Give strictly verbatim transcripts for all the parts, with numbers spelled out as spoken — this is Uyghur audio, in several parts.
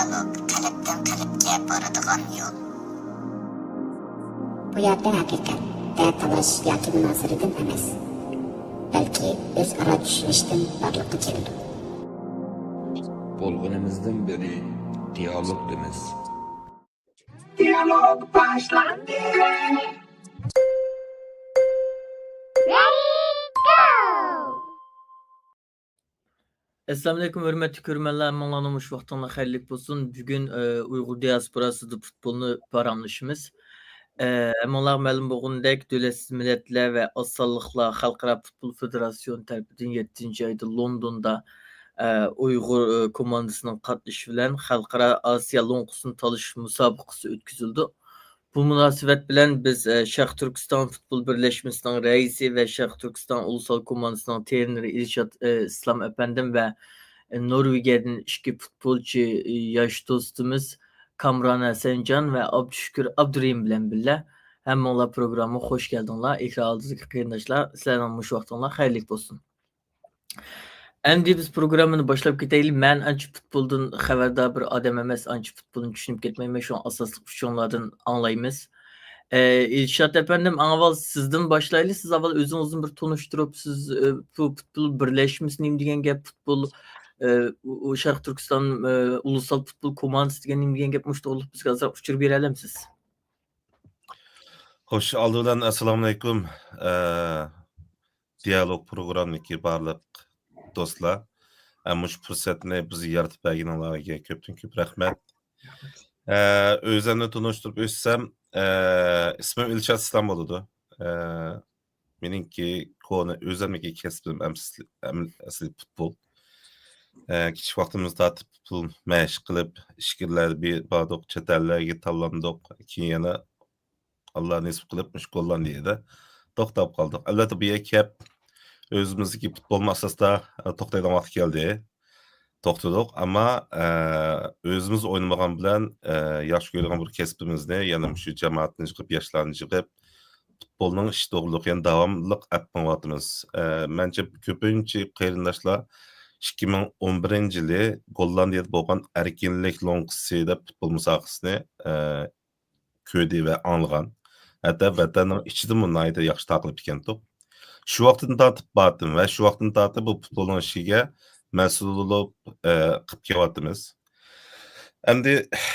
قەلبتىن قەلبكە بارىدىغان يول. بۇ يەردە ھەقىقەتتە تالاش ياكى مۇنازىرىدىن ئەمەس، بەلكى ئۆزئارا چۈشىنىشتىن بارلىققا كېلىدۇ. بولغىنىمىزدىن بىرى دىيالوگ دېمىز. دىيالوگ باشلاندى. ئەسسالامۇئەلەيكۇم، ھۆرمەتلىك كۆرۈرمەنلەر، ھەممىڭلارنىڭ مۇشۇ ۋاقتىڭلار خەيرلىك بولسۇن. بۈگۈن، ئە، ئۇيغۇر دىياسپوراسىدا پۇتبولنى پاراڭلىشىمىز. ئە، ھەممىڭلارغا مەلۇم بولغىنىدەك، دۆلەتسىز مىللەتلەر ۋە ئاز سانلىقلار خەلقئارا پۇتبول فېدېراتسىيونى تەرىپىدىن يەتتىنچى ئايدا لوندوندا، ئە، ئۇيغۇر، ئە، كوماندىسىنىڭ قاتنىشىشى بىلەن خەلقئارا ئاسىيا لوڭقىسىنى تالىشىش مۇسابىقىسى ئۆتكۈزۈلىدۇ. بۇ مۇناسىۋەت بىلەن بىز، ئە، شەرقىي تۈركىستان پۇتبول بىرلەشمىسىنىڭ رەئىسى ۋە شەرقىي تۈركىستان ئۇلۇسلار كوماندىسىنىڭ ترېنېرى ئىلشات، ئە، ئىسلام ئەپەندىم ۋە، ئە، نورۋېگىيەدىن ئىككى پۇتبولچى، ئە، ياش دوستىمىز كامران ھەسەنجان ۋە ئابدۇشۈكۈر ئابدۇرېھىم بىلەن بىللە. ھەممىڭلار پروگراممىغا خوش كەلدىڭلار. ئېكران ئالدىدىكى قېرىنداشلار، سىلەرنىڭ مۇشۇ ۋاقتىڭلار خەيرلىك بولسۇن. ئەمدى بىز پروگراممىنى باشلاپ كېتەيلى. مەن ئانچە پۇتبولدىن خەۋەردار بىر ئادەم ئەمەس، ئانچە پۇتبولنى چۈشىنىپ كەتمەيمەن، شۇڭا ئاساسلىق ئۇچۇرلاردىن ئاڭلايمىز. ئە، ئىلشات ئەپەندىم، ئەڭ ئاۋۋال سىزدىن باشلايلى. سىز ئاۋۋال ئۆزىڭىزنى بىر تونۇشتۇرۇپ، سىز، ئە، بۇ پۇتبول بىرلەشمىسى نېمە دېگەن گەپ؟ پۇتبول، ئە، ئۇ، ئۇ شەرقىي تۈركىستان، ئە، ئۇلۇسلار پۇتبول كوماندىسى دېگەن نېمە دېگەن گەپ؟ مۇشۇ توغرىلىق بىزگە ئازراق ئۇچۇر بېرەلەمسىز؟ خوش، ئالدى بىلەن ئەسسالامۇئەلەيكۇم. ئە، دىيالوگ پروگراممىدىكى بارلىق دوستلار، ئە، مۇشۇ پۇرسەتنى بىزگە يارىتىپ بەرگىنىڭلارغا كۆپتىن كۆپ رەھمەت. ئە، ئۆزۈمنى تونۇشتۇرۇپ ئۆتسەم، ئە، ئىسمىم ئىلشات ئىسلام بولىدۇ. ئە، مېنىڭكى كونا ئۆزۈمنىڭكى كەسپىم ئەمسىل-، ئەم-، ئەسلى پۇتبول. ئە، كىچىك ۋاقتىمىزدىن تارتىپ پۇتبول مەشىق قىلىپ، ئىچكىرىلەردە بى-، باردۇق، چەت ئەللەرگە تاللاندۇق. كېيىن يەنە ئاللا نېسىپ قىلىپ، مۇشۇ گوللاندىيەدە توختاپ قالدۇق. ئەلۋەتتە، بۇ يەرگە كەپ، ئۆزىمىزدىكى پۇتبولمۇ ئاساستا، ئە، توختايدىغان ۋاقىت كەلدى. توختىدۇق، ئەمما، ئە، ئۆزىمىز ئوينىمىغان بىلەن، ئە، ياخشى كۆرىدىغان بىر كەسپىمىزنى، يەنە مۇشۇ جامائەتنى يىغىپ، ياشلارنى يىغىپ، پۇتبولنىڭ ئىشى توغرىلىق يەنە داۋاملىق ئەپ مېڭىۋاتىمىز. ئە، مەنچە كۆپىنچە قېرىنداشلار ئىككى مىڭ ئون بىرىنچى يىلى گوللاندىيەدە بولغان ئەركىنلىك لوڭقىسى دەپ پۇتبول مۇسابىقىسىنى، ئە، كۆردى ۋە ئاڭلىغان. ھەتتا ۋەتەننىڭ ئىچىدىمۇ ناھايىتى ياخشى تارقىلىپ كەتتۇق. شۇ ۋاقىتتىن تارتىپ باردىم ۋە شۇ ۋاقىتتىن تارتىپ بۇ پۇتبولنىڭ ئىشىگە مەسئۇل بولۇپ، ئە، قىلىپ كېلىۋاتىمىز. ئەمدى،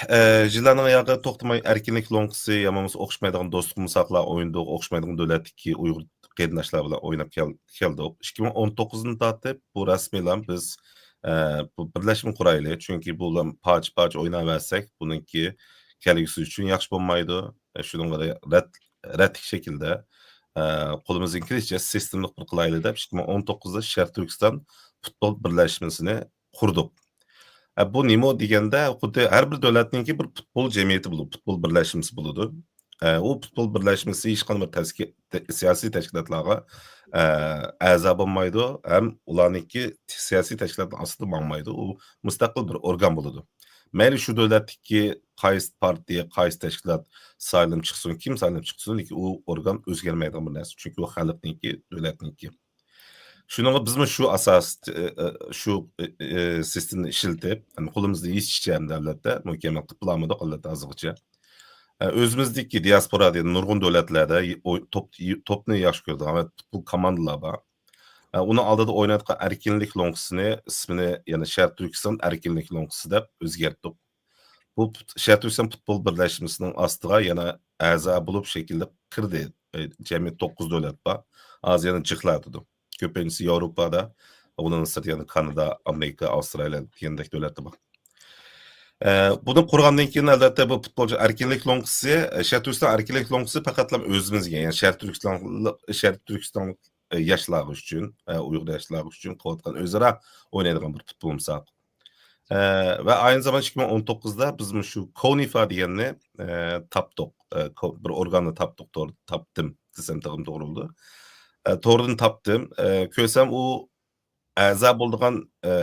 ئە، يىللارنىڭ ياقى توختىماي ئەركىنلىك لوڭقىسى يامان بولمىسا ئوخشىمايدىغان دوستلۇق مۇسابىقىلەر ئوينىدۇق، ئوخشىمايدىغان دۆلەتتىكى ئۇيغۇر قېرىنداشلار بىلەن ئويناپ كەل-، كەلدۇق. ئىككى مىڭ ئون توققۇزدىن تارتىپ بۇ رەسمىيلا بىز، ئە، بۇ بىرلەشمە قۇرايلى، چۈنكى بۇلار پارچە-پارچە ئويناۋەرسەك، بۇنىڭكى كەلگۈسى ئۈچۈن ياخشى بولمايدۇ. ئە، شۇنىڭغا رەت-، رەتلىك شەكىلدە، ئە، قولىمىزدىن كېلىشىچە سىستېمىلىق بىر قىلايلى دەپ، ئىككى مىڭ ئون توققۇزدا شەرقىي تۈركىستان پۇتبول بىرلەشمىسىنى قۇردۇق. ئە، بۇ نېمە دېگەندە، خۇددى ھەر بىر دۆلەتنىڭكى بىر پۇتبول جەمئىيىتى بولىدۇ، پۇتبول بىرلەشمىسى بولىدۇ. ئە، ئۇ پۇتبول بىرلەشمىسى ھېچقانداق بىر تەشكىل-، تە-، سىياسىي تەشكىلاتلارغا، ئە، ئەزا بولمايدۇ ھەم ئۇلارنىڭكى سىياسىي تەشكىلاتنىڭ ئاستىدا ماڭمايدۇ. ئۇ مۇستەقىل بىر ئورگان بولىدۇ. مەيلى شۇ دۆلەتتىكى قايسى پارتىيە، قايسى تەشكىلات سايلىنىپ چىقسۇن، كىم سايلىنىپ چىقسۇن، لېكىن ئۇ ئورگان ئۆزگەرمەيدىغان بىر نەرسە. چۈنكى ئۇ خەلقنىڭكى، دۆلەتنىڭكى. شۇنىڭغا بىزمۇ شۇ ئاساس، ئى، ئى، شۇ، ئى، ئى، سىستېمىنى ئىشلىتىپ، يەنى قولىمىزدا يېتىشىچە ئەمدى ئەلۋەتتە، مۇكەممەل قىلىپ بولالمىدۇق ئەلۋەتتە ھازىرغىچە. ئە، ئۆزىمىزدىكى دىياسپورا دېگەن نۇرغۇن دۆلەتلەردە ئوي-، توپ، توپنى ياخشى كۆرىدىغان ۋە پۇتبول كوماندىلار بار. ئە، ئۇنىڭ ئالدىدا ئوينايدىغان ئەركىنلىك لوڭقىسىنى ئىسمىنى يەنە شەرقىي تۈركىستان ئەركىنلىك لوڭقىسى دەپ ئۆزگەرتتۇق. بۇ پۇت-، شەرقىي تۈركىستان پۇتبول بىرلەشمىسىنىڭ ئاستىغا يەنە ئەزا بولۇپ شەكىللىنىپ كىردى. ئە، جەمئىي توققۇز دۆلەت بار. ھازىر يەنە جىقلاۋاتىدۇ. كۆپىنچىسى ياۋروپادا، ئۇنىڭدىن سىرت يەنە كانادا، ئامېرىكا، ئاۋسترالىيە دېگەندەك دۆلەتلەر بار. ئە، بۇنى قۇرغاندىن كېيىن، ئەلۋەتتە، بۇ پۇتبولچى ئەركىنلىك لوڭقىسى، ئە، شەرقىي تۈركىستان ئەركىنلىك لوڭقىسى پەقەتلا ئۆزىمىزگە، يەنى شەرقىي تۈركىستانلىق، شەرقىي تۈركىستانلىق، ئە، ياشلارغا ئۈچۈن، ئە، ئۇيغۇر ياشلارغا ئۈچۈن قىلىۋاتقان ئۆزئارا ئوينايدىغان بىر پۇتبول مۇسابىقە. ئە، ۋە ئاينى زامان ئىككى مىڭ ئون توققۇزدا بىز مۇشۇ كونىفا دېگەننى، ئە، تاپتۇق. ئە، كو-، بىر ئورگاننى تاپتۇق، تور-، تاپتىم دېسەم تېخىمۇ توغرا بولىدۇ. ئە، توردىن تاپتىم. ئە، كۆرسەم ئۇ ئەزا بولىدىغان، ئە،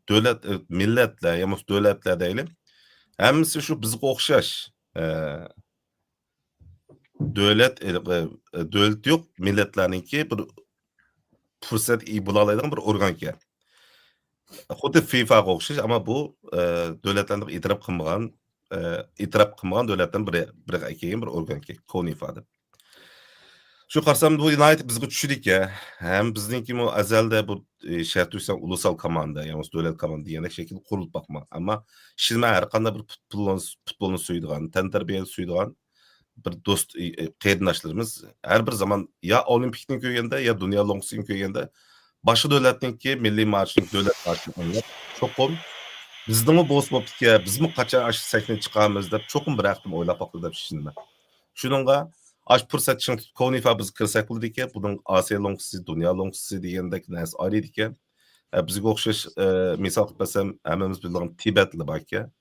دۆلەت، ئە، مىللەتلەر يا بولمىسا دۆلەتلەر دەيلى، ھەممىسى شۇ بىزگە ئوخشاش. ئە، دۆلەت، ئە، ئە، دۆلىتى يوق مىللەتلەرنىڭكى بىر پۇرسەت ئىگە بولالايدىغان بىر ئورگانكەن. خۇددى فىفاغا ئوخشاش، ئەمما بۇ، ئە، دۆلەتلەرنى ئېتىراپ قىلمىغان، ئە، ئېتىراپ قىلمىغان دۆلەتلەرنىڭ بىرى، بىرىگە ئەكەلگەن بىر ئورگانكەن، كونىفا دەپ. شۇ قارىسام، بۇ ناھايىتى بىزگە چۈشىدىكەن. ھەم بىزنىڭكىمۇ ئەزەلدە بۇ، ئە، شەرقىي تۈركىستان ئۇلۇسال كوماندا، يەنى دۆلەت كوماندا دېگەندەك شەكىلدە قۇرۇلۇپ باقمىغان. ئەمما ئىشىنىمەن، ھەر قانداق بىر پۇتبولنى، پۇتبولنى سۆيىدىغان، تەنتەربىيەنى سۆيىدىغان بىر دوست، ئى، ئى، قېرىنداشلىرىمىز ھەر بىر زامان يا ئولىمپىكنى كۆرگەندە، يا دۇنيا لوڭقىسىنى كۆرگەندە، باشقا دۆلەتنىڭكى مىللىي مارشىنى، دۆلەت مارشىنى ئاڭلاپ، چوقۇم بىزنىڭمۇ بولسا بوپتىكەن، بىزمۇ قاچان ئاشۇ سەھنىگە چىقارمىز دەپ چوقۇم بىر ھەقتىن ئويلاپ باقىدۇ دەپ ئىشىنىمەن. شۇنىڭغا ئاشۇ پۇرسەت چىڭ تۇتۇپ، كونىفا بىز كىرسەك بولىدىكەن، بۇنىڭ ئاسىيا لوڭقىسى، دۇنيا لوڭقىسى دېگەندەك نەرسە ئايرىيدىكەن. ئە، بىزگە ئوخشاش، ئە، مىسال قىلىپ بەرسەم، ھەممىمىز بىلىدىغان تىبەتلەر باركەن.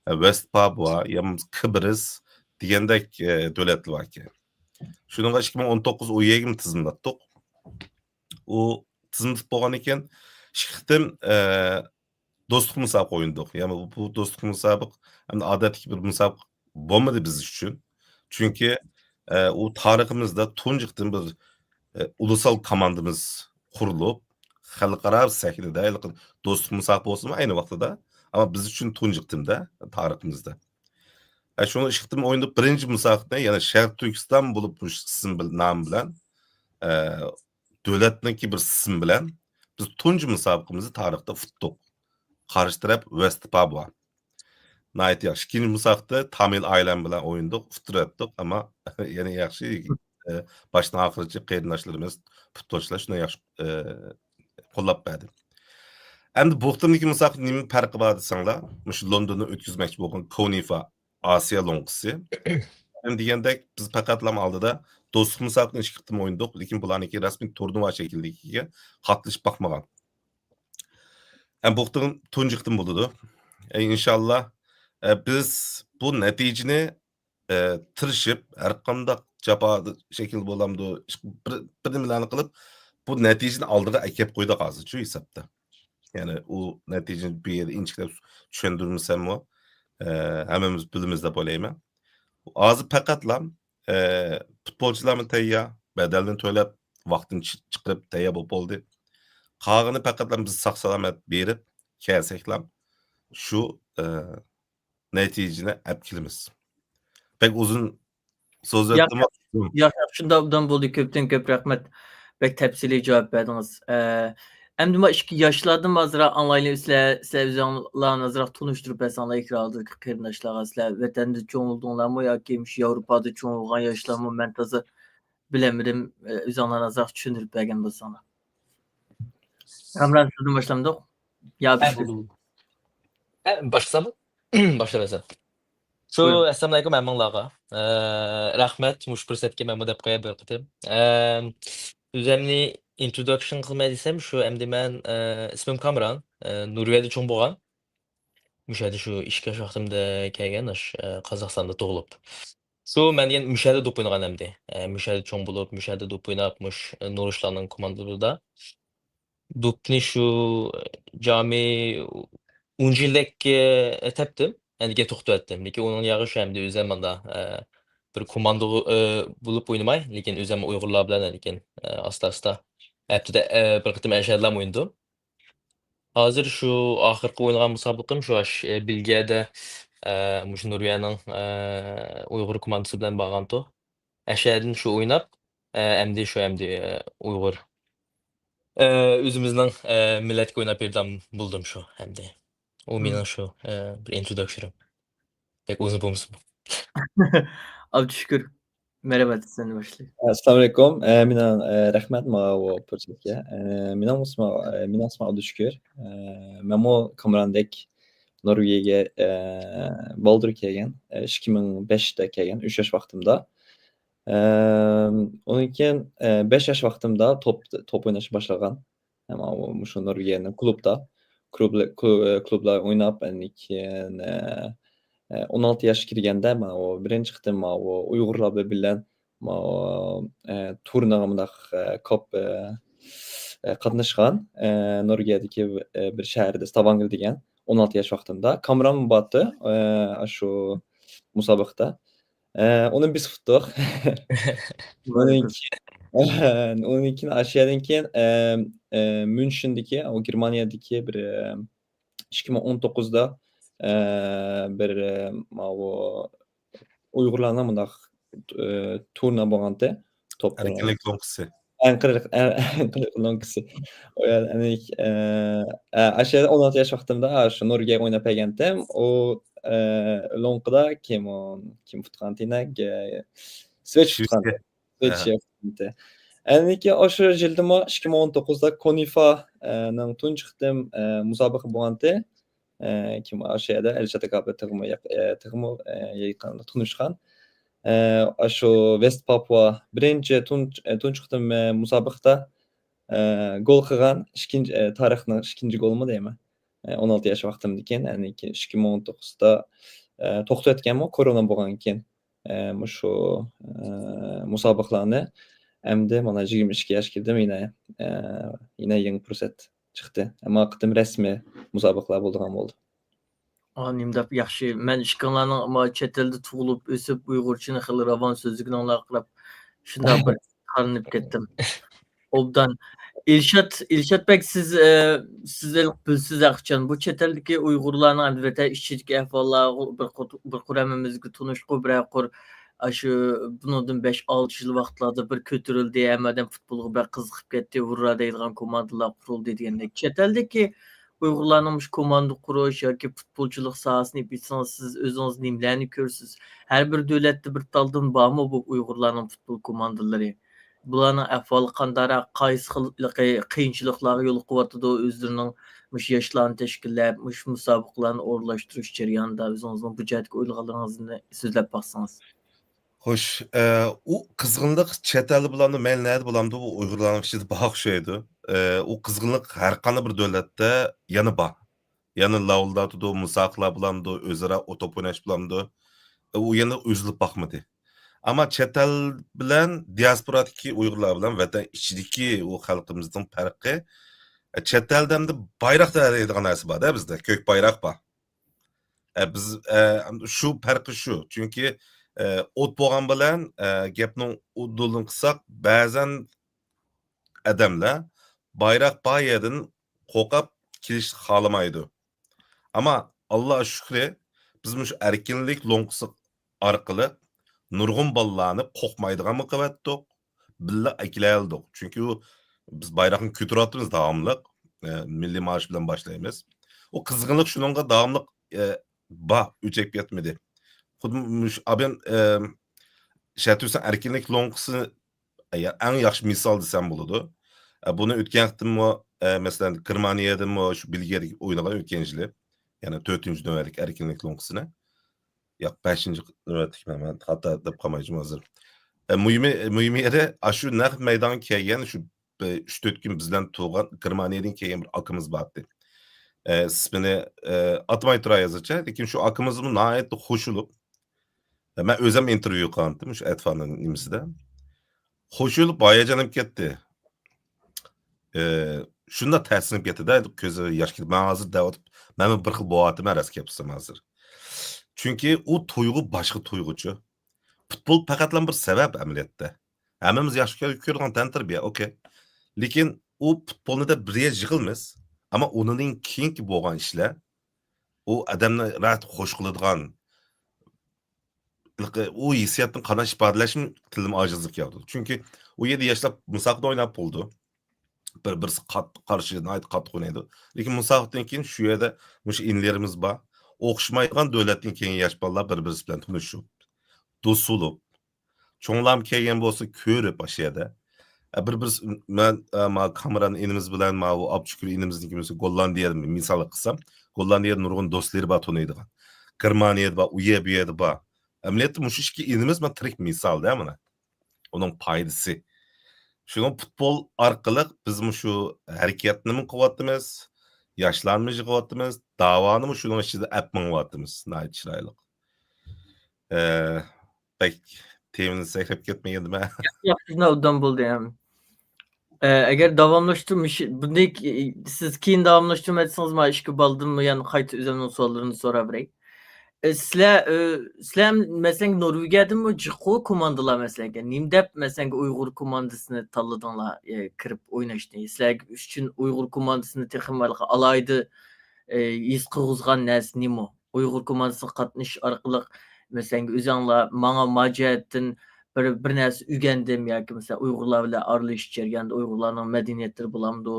ئە، ۋېست پابۇا، يا بولمىسا كىبرىس دېگەندەك، ئە، دۆلەتلەر باركەن. شۇنىڭغا ئىككى مىڭ ئون توققۇز ئۇ يەرگىمۇ تىزىملاتتۇق. ئۇ تىزىملىتىپ بولغاندىن كېيىن ئىككى قېتىم، ئە، دوستلۇق مۇسابىقە ئوينىدۇق. يەنى بۇ، بۇ دوستلۇق مۇسابىقە ئەمدى ئادەتتىكى بىر مۇسابىقە بولمىدى بىز ئۈچۈن. چۈنكى، ئە، ئۇ تارىخىمىزدا تۇنجى قېتىم بىر، ئە، ئۇلۇسال كوماندىمىز قۇرۇلۇپ، خەلقئارا سەھنىدە ھېلىقى دوستلۇق مۇسابىقە بولسىمۇ ئەينى ۋاقتىدا، ئەمما بىز ئۈچۈن تۇنجى قېتىمدە تارىخىمىزدا. ئە، شۇنى ئىككى قېتىم ئوينىدۇق. بىرىنچى مۇسابىقىنى، يەنى شەرقىي تۈركىستان بولۇپ مۇشۇ ئىسىم بىلەن، نام بىلەن، ئە، دۆلەتنىڭكى بىر ئىسىم بىلەن بىز تۇنجى مۇسابىقىمىزنى تارىختا ئۇتتۇق. قارشى تەرەپ ۋېست پابۇا. ناھايىتى ياخشى. ئىككىنچى مۇسابىقىدە تامىل ئايلان بىلەن ئوينىدۇق، ئۇتتۇرۇۋەتتۇق، ئەمما يەنە ياخشى، ئە، باشتىن ئاخىرىچە قېرىنداشلىرىمىز، پۇتبولچىلار شۇنداق ياخشى، ئە، قوللاپ بەردى. ئەمدى بۇ قېتىمدىكى مۇسابىقىدە نېمە پەرقى بار دېسەڭلار، مۇشۇ لوندوندا ئۆتكۈزمەكچى بولغان كونىفا ئاسىيا لوڭقىسى. ھەم دېگەندەك، بىز پەقەتلا ئالدىدا دوستلۇق مۇسابىقىنى ئىككى قېتىم ئوينىدۇق، لېكىن بۇلارنىڭكى رەسمىي تۇرنىۋا شەكلىدىكىگە قاتنىشىپ باقمىغان. ھەم بۇ قېتىم تۇنجى قېتىم بولىدۇ. ئە، ئىنشاللا، ئە، بىز بۇ نەتىجىنى، ئە، تىرىشىپ، ھەر قانداق جاپا شەكىل بولامدۇ، بىر، بىر نېمىلەرنى قىلىپ، بۇ نەتىجىنى ئالدىغا ئەكەپ قويدۇق ھازىرچۇ ھېسابتا. يەنى ئۇ نەتىجىنى بۇ يەردە ئىنچىكىلەپ چۈشەندۈرمىسەممۇ، ئە، ھەممىمىز بىلىمىز دەپ ئويلايمەن. ھازىر پەقەتلا، ئە، پۇتبولچىلارمۇ تەييار، بەدەلنى تۆلەپ، ۋاقتىنى چى-، چىقىرىپ تەييار بولۇپ بولدى. قالغىنى پەقەتلا بىز ساق-سالامەت بېرىپ كەلسەكلا، شۇ، ئە، نەتىجىنى ئەپ كېلىمىز. بەك ئۇزۇن سۆزلەپتىمۇ؟ ياق، ياق، شۇنداق ئوبدان بولدى. كۆپتىن كۆپ رەھمەت. بەك تەپسىلىي جاۋاب بەردىڭىز. ئە، ئەمدى ما ئىككى ياشلاردىن ئازراق ئاڭلايلى. سىلەر، سىلەر ئۆزۈڭلارنى ئازراق تونۇشتۇرۇپ بەرسەڭلار ئېكران ئالدىدىكى قېرىنداشلارغا. سىلەر ۋەتەندە چوڭ بولدۇڭلارمۇ ياكى مۇشۇ ياۋروپادا چوڭ بولغان ياشلارمۇ؟ مەن تازا بىلەلمىدىم. ئە، ئۆزۈڭلارنى ئازراق چۈشەندۈرۈپ بەرگەن بولساڭلار. كامران، سىزدىن باشلامدۇق؟ يا ھە، بىز بولدى، بولدى. ھە، باشلىساممۇ؟ باشلاۋەرسەم. شۇ، بۇيرۇڭ. ئەسسالامۇئەلەيكۇم ھەممىڭلارغا. ئە، رەھمەت، مۇشۇ پۇرسەتكە مەنمۇ دەپ قوياي بىر قېتىم. ئە، ئۆزۈمنى introduction قىلماي دېسەم، شۇ ئەمدى مەن، ئە، ئىسمىم كامران، ئە، نورۋېگىيەدە چوڭ بولغان. مۇشۇ يەردە شۇ ئىككى ياش ۋاقتىمدا كەلگەن، ئاش-، ئە، قازاقىستاندا تۇغۇلۇپ. شۇ مەن دېگەن مۇشۇ يەردە دوپ ئوينىغان ئەمدى. ئە، مۇشۇ يەردە چوڭ بولۇپ، مۇشۇ يەردە دوپ ئويناپ، مۇش-، نۇرۇشلارنىڭ كوماندىلىرىدا. دوپنى شۇ جامى ئون يىلدەك، ئە، تەپتىم. ئەندىكىن توختىۋەتتىم. لېكىن ئۇنىڭ ياغى شۇ ئەمدى ئۆزۈم ماندا، ئە، بىر كوماندا، ئە، بولۇپ ئوينىماي، لېكىن ئۆزۈم ئۇيغۇرلار بىلەن ئەندىكىن، ئە، ئاستا-ئاستا ھەپتىدە، ئە، بىر قېتىم ئەشەدىلەرمۇ ئوينىدىم. ھازىر شۇ ئاخىرقى ئوينىغان مۇسابىقىم شۇ ئاش-، ئە، بېلگىيەدە، ئە، مۇشۇ نورۋېگىيەنىڭ، ئە، ئۇيغۇر كوماندىسى بىلەن بارغانتۇ. ئەشەدىن شۇ ئويناپ، ئە، ئەمدى شۇ ئەمدى، ئە، ئۇيغۇر، ئە، ئۆزىمىزنىڭ، ئە، مىللەتكە ئويناپ بېرىدىغان بولدۇم شۇ ئەمدى. ئۇ مېنىڭ شۇ، ئە، بىر ئىنتروداكشىنىم. بەك ئۇزۇن بولمىسۇن. ئابدۇشۈكۈر، مەرھەمەت، سەن باشلا. ئەسسالامۇئەلەيكۇم. ئە، مېنىڭ، ئە، رەھمەت ماۋۇ پۇرسەتكە. ئە، مېنىڭ ئىسمىم، ئە، مېنىڭ ئىسمىم ئابدۇشۈكۈر. ئە، مەنمۇ كامراندەك نورۋېگىيەگە، ئە، بالدۇر كەلگەن، ئە، ئىككى مىڭ بەشتە كەلگەن، ئۈچ ياش ۋاقتىمدا. ئە، ئۇنىڭ كېيىن، ئە، بەش ياش ۋاقتىمدا توپ، توپ ئويناشنى باشلىغان. ئەمما ئۇ مۇشۇ نورۋېگىيەنىڭ كۇلۇبتا، كۇلۇب-، كۇ-، كۇلۇبلار ئويناپ، ئاندىن كېيىن، ئە، ئە، ئون ئالتە ياشقا كىرگەندە، ماۋۇ بىرىنچى قېتىم ماۋۇ ئۇيغۇرلار بىلەن ماۋۇ، ئە، تۇرنىغا مۇنداق، ئە، كوپ، ئە، ئە، قاتناشقان، ئە، نورۋېگىيەدىكى، ئە، بىر شەھەردە، ستاۋانگېر دېگەن، ئون ئالتە ياش ۋاقتىمدا. كامران باتتى، ئە، شۇ مۇسابىقىدە. ئە، ئۇنى بىز ئۇتتۇق. ئۇنىڭ كېيىن، ئۇنىڭدىن كېيىن ئاشۇ يەردىن كېيىن، ئە، ئە، ميۇنشېندىكى، ئۇ گېرمانىيەدىكى بىر، ئە، ئىككى مىڭ ئون توققۇزدا، ئە، بىر، ئە، ماۋۇ ئۇيغۇرلارنىڭ مۇنداق، ئە، تۇرنىرى بولغانتى. توپ ئەركىنلىك لوڭقىسى. ئەنقىرىق، ئە-، ئەنقىرىق لوڭقىسى. ئۇ يەر، ئەنە، ئە، ئە، ئاشۇ يەردە ئون ئالتە ياش ۋاقتىمدا، ئاشۇ نورۋېگىيەگە ئويناپ كەلگەنتىم. ئۇ، ئە، لوڭقىدا كىم، كىم ئۇتقانتى يەنە؟ سۋېچ ئۇتقانتى. سۋېچ ئۇتقانتى. ئەنە كېيىن ئاشۇ يىلدىمۇ ئىككى مىڭ ئون توققۇزدا كونىفا، ئە، نىڭ تۇنجى قېتىم، ئە، مۇسابىقە بولغانتى. ئە، كىم ئاشۇ يەردە ئەلشات ئاكا تېخىمۇ ياق-، ئە، تېخىمۇ، ئە، يېقىن تونۇشقان. ئە، ئاشۇ ۋېست پاپۇا بىرىنچى تۇنج-، ئە، تۇنجى قېتىم، ئە، مۇسابىقىدە، ئە، گول قىلغان ئىككىنچى، ئە، تارىخنىڭ ئىككىنچى گولىمۇ دەيمەن. ئە، ئون ئالتە ياش ۋاقتىمدىكىن، يەنى ئىككى مىڭ ئون توققۇزدا، ئە، توختىتىۋەتكەنمۇ كورونا بولغاندىكىن. ئە، مۇشۇ، ئە، مۇسابىقىلەرنى ئەمدى مانا يىگىرمە ئىككى ياشقا كىردىم، يەنە، ئە، يەنە يېڭى پۇرسەت چىقتى. ئەمما قېتىم رەسمىي مۇسابىقىلەر بولىدىغان بولدى. ئا، نېمە دەپ ياخشى. مەن ئىككىڭلارنىڭ ما چەت ئەلدە تۇغۇلۇپ، ئۆسۈپ، ئۇيغۇرچىنى خېلى راۋان سۆزلىگىنىڭلارغا قاراپ، شۇنداق بىر قارىنىپ كەتتىم. ئوبدان. ئىلشات، ئىلشات بەگ، سىز، ئە، سىز ھېلىقى بىلىسىز ھەقىچان، بۇ چەت ئەلدىكى ئۇيغۇرلارنىڭ ھەم ۋەتەن ئىچىدىكى ئەھۋاللارغا بىر قۇر، بىر قۇر ھەممىمىزگە تونۇشقۇ، بىرەر قۇر ئاشۇ بۇنىڭدىن بەش، ئالتە يىل ۋاقىتلاردا بىر كۆتۈرۈلدى، ھەممە ئادەم پۇتبولغا بەك قىزىقىپ كەتتى، ھۇررا دەيدىغان كوماندىلار قۇرۇلدى دېگەندەك. چەت ئەلدىكى ئۇيغۇرلارنىڭ مۇشۇ كوماندا قۇرۇش ياكى پۇتبولچىلىق ساھەسىنى ئېلىپ ئېيتسىڭىز، سىز ئۆزىڭىز نېمىلەرنى كۆرىسىز؟ ھەر بىر دۆلەتتە بىر تالدىن بارمۇ بۇ ئۇيغۇرلارنىڭ پۇتبول كوماندىلىرى؟ بۇلارنىڭ ئەھۋالى قانداقراق، قايسى خىل قىيىنچىلىقلارغا يولۇقۇۋاتىدۇ، ئۆزلىرىنىڭ مۇشۇ ياشلارنى تەشكىللەپ، مۇشۇ مۇسابىقىلەرنى ئورۇنلاشتۇرۇش جەريانىدا ئۆزىڭىزنىڭ بۇ جەھەتتىكى ئويلىغانلىرىڭىزنى سۆزلەپ باقسىڭىز. خوش، ئە، ئۇ قىزغىنلىق چەت ئەلدە بولامدۇ، مەيلى نەدە بولامدۇ، بۇ ئۇيغۇرلارنىڭ ئىچىدە بار ئوخشايدۇ. ئە، ئۇ قىزغىنلىق ھەر قانداق بىر دۆلەتتە يەنە بار. يەنە لاۋۇلداتىدۇ، مۇسابىقىلەر بولامدۇ، ئۆزئارا ئوتتوپ ئويناش بولامدۇ، ئە، ئۇ يەنە ئۈزۈلۈپ باقمىدى. ئەمما چەت ئەل بىلەن دىياسپورادىكى ئۇيغۇرلار بىلەن ۋەتەن ئىچىدىكى ئۇ خەلقىمىزنىڭ پەرقى، ئە، چەت ئەلدە ئەمدى بايراق دەيدىغان نەرسە بار-دە بىزدە، كۆك بايراق بار. ئە، بىز، ئە، شۇ پەرقى شۇ. چۈنكى، ئە، ئوت بولغان بىلەن، ئە، گەپنىڭ ئۇدۇلىنى قىلساق، بەزەن ئادەملەر بايراق بار يەردىن قوقاپ كېلىشنى خالىمايدۇ. ئەمما ئاللا شۈكرى، بىز مۇشۇ ئەركىنلىك لوڭقىسى ئارقىلىق نۇرغۇن بالىلارنى قورقمايدىغانمۇ قىلىۋەتتۇق، بىللە ئەكېلەلىدۇق. چۈنكى ئۇ، بىز بايراقنى كۆتۈرۈۋاتىمىز داۋاملىق. ئە، مىللىي مارش بىلەن باشلايمىز. ئۇ قىزغىنلىق شۇنىڭغا داۋاملىق، ئە، بار، ئۆچۈپ كەتمىدى. خۇددى مۇشۇ ئابىن، ئە، شەرتى ئەركىنلىك لوڭقىسى ئەڭ ياخشى مىسال دېسەم بولىدۇ. ئە، بۇنى ئۆتكەن قېتىممۇ، ئە، مەسىلەن، گېرمانىيەدىمۇ شۇ بېلگىيەدە ئوينىغان ئۆتكەن يىلى. يەنى تۆتىنچى نۆۋەتلىك ئەركىنلىك لوڭقىسىنى. ياق، بەشىنچى نۆۋەتلىكمەن، مەن خاتا دەپ قالمايچۇ ھازىر. ئە، مۇھىمى، مۇھىم يېرى، ئاشۇ نەق مەيدانغا كەلگەن شۇ بىر ئۈچ تۆت كۈن بىز بىلەن تۇرغان گېرمانىيەدىن كەلگەن بىر ئاكىمىز بارتى. ئە، ئىسمىنى، ئە، ئاتىماي تۇراي ھازىرچە، لېكىن شۇ ئاكىمىزمۇ ناھايىتى خوش بولۇپ، مەن ئۆزۈم ئىنتېرۋيۇ قىلغانتىم شۇ ئەتفانىڭ نېمىسىدە. خوش بولۇپ، ھاياجانلىنىپ كەتتى. ئى، شۇنداق تەسىرلىنىپ كەتتى-دە، كۆزى ياش كېلىپ، مەن ھازىر دەۋاتىپ، مەنمۇ بىر خىل بولۇۋاتىمەن، راست گەپ قىلسام ھازىر. چۈنكى ئۇ تۇيغۇ باشقا تۇيغۇچۇ. پۇتبول پەقەتلا بىر سەۋەب ئەمەلىيەتتە. ھەممىمىز ياخشى كۆ-، كۆرىدىغان تەنتەربىيە، ئوكەي. لېكىن ئۇ پۇتبولنى دەپ بىر يەرگە يىغىلىمىز، ئەمما ئۇنىڭدىن كېيىنكى بولغان ئىشلار، ئۇ ئادەمنى راھەت خوش قىلىدىغان، ئۇ ھېسسىياتنى قانداق ئىپادىلەشمۇ تىلىم ئاجىزلىق ياۋدۇ. چۈنكى ئۇ يەردە ياشلار مۇسابىقىدە ئويناپ بولىدۇ. بىر-، بىرسى قاتتىق قارشى، ناھايىتى قاتتىق ئوينايدۇ. لېكىن مۇسابىقىدىن كېيىن شۇ يەردە مۇشۇ ئىنىلىرىمىز بار. ئوخشىمايدىغان دۆلەتتىن كەلگەن ياش بالىلار بىر-، بىرسى بىلەن تونۇشۇپ، دوست بولۇپ، چوڭلارمۇ كەلگەن بولسا كۆرۈپ ئاشۇ يەردە. ئە، بىر-، بىرسى، مەن، ئە، ما كامېران ئىنىمىز بىلەن ماۋۇ ئابدۇشۈكۈر ئىنىمىزنىڭكى بولسا گوللاندىيەدىن مىسال قىلسام، گوللاندىيەدە نۇرغۇن دوستلىرى بار تونۇيدىغان. گېرمانىيەدە بار، ئۇ يەر، بۇ يەردە بار. ئەمەلىيەتتە مۇشۇ ئىككى ئىنىمىز مانا تىرىك مىسالدا مانا. ئۇنىڭ پايدىسى. شۇنىڭ پۇتبول ئارقىلىق بىز مۇشۇ ھەرىكەتنىمۇ قىلىۋاتىمىز، ياشلارنىمۇ يىغىۋاتىمىز، داۋانىمۇ شۇنىڭ ئىچىدە ئەپ مېڭىۋاتىمىز. ناھايىتى چىرايلىق. ئە، بەك تېمىنى سەكرەپ كەتمىگەندىمەن؟ ياخشى، ياخشى، شۇنداق ئوبدان بولدى، ھەم. ئە، ئەگەر داۋاملاشتۇرمىش، بۇنى ك-، سىز كېيىن داۋاملاشتۇرماي دېسىڭىز، مانا ئىككى بالىدىنمۇ يەنە قايتا ئۆزۈمنىڭ سوئاللىرىنى سوراۋېرەي. ئە، سىلەر، ئە، سىلەر، مەسىلەن، نورۋېگىيەدىمۇ جىققۇ كوماندىلار، مەسىلەن، نېمە دەپ، مەسىلەن، ئۇيغۇر كوماندىسىنى تاللىدىڭلار، ئە، كىرىپ ئويناشنى؟ سىلەر ئۈچۈن ئۇيغۇر كوماندىسىنى تېخىمۇ ئالاھىدە، ئە، ھېس قىلغۇزغان نەرسە نېمە؟ ئۇيغۇر كوماندىسىغا قاتنىشىش ئارقىلىق، مەسىلەن، ئۆزۈڭلار ماڭا ما جەھەتتىن بىر، بىر نەرسە ئۆگەندىم ياكى، مەسىلەن، ئۇيغۇرلار بىلەن ئارىلىشىش جەريانىدا ئۇيغۇرلارنىڭ مەدەنىيەتلىرى بولامدۇ،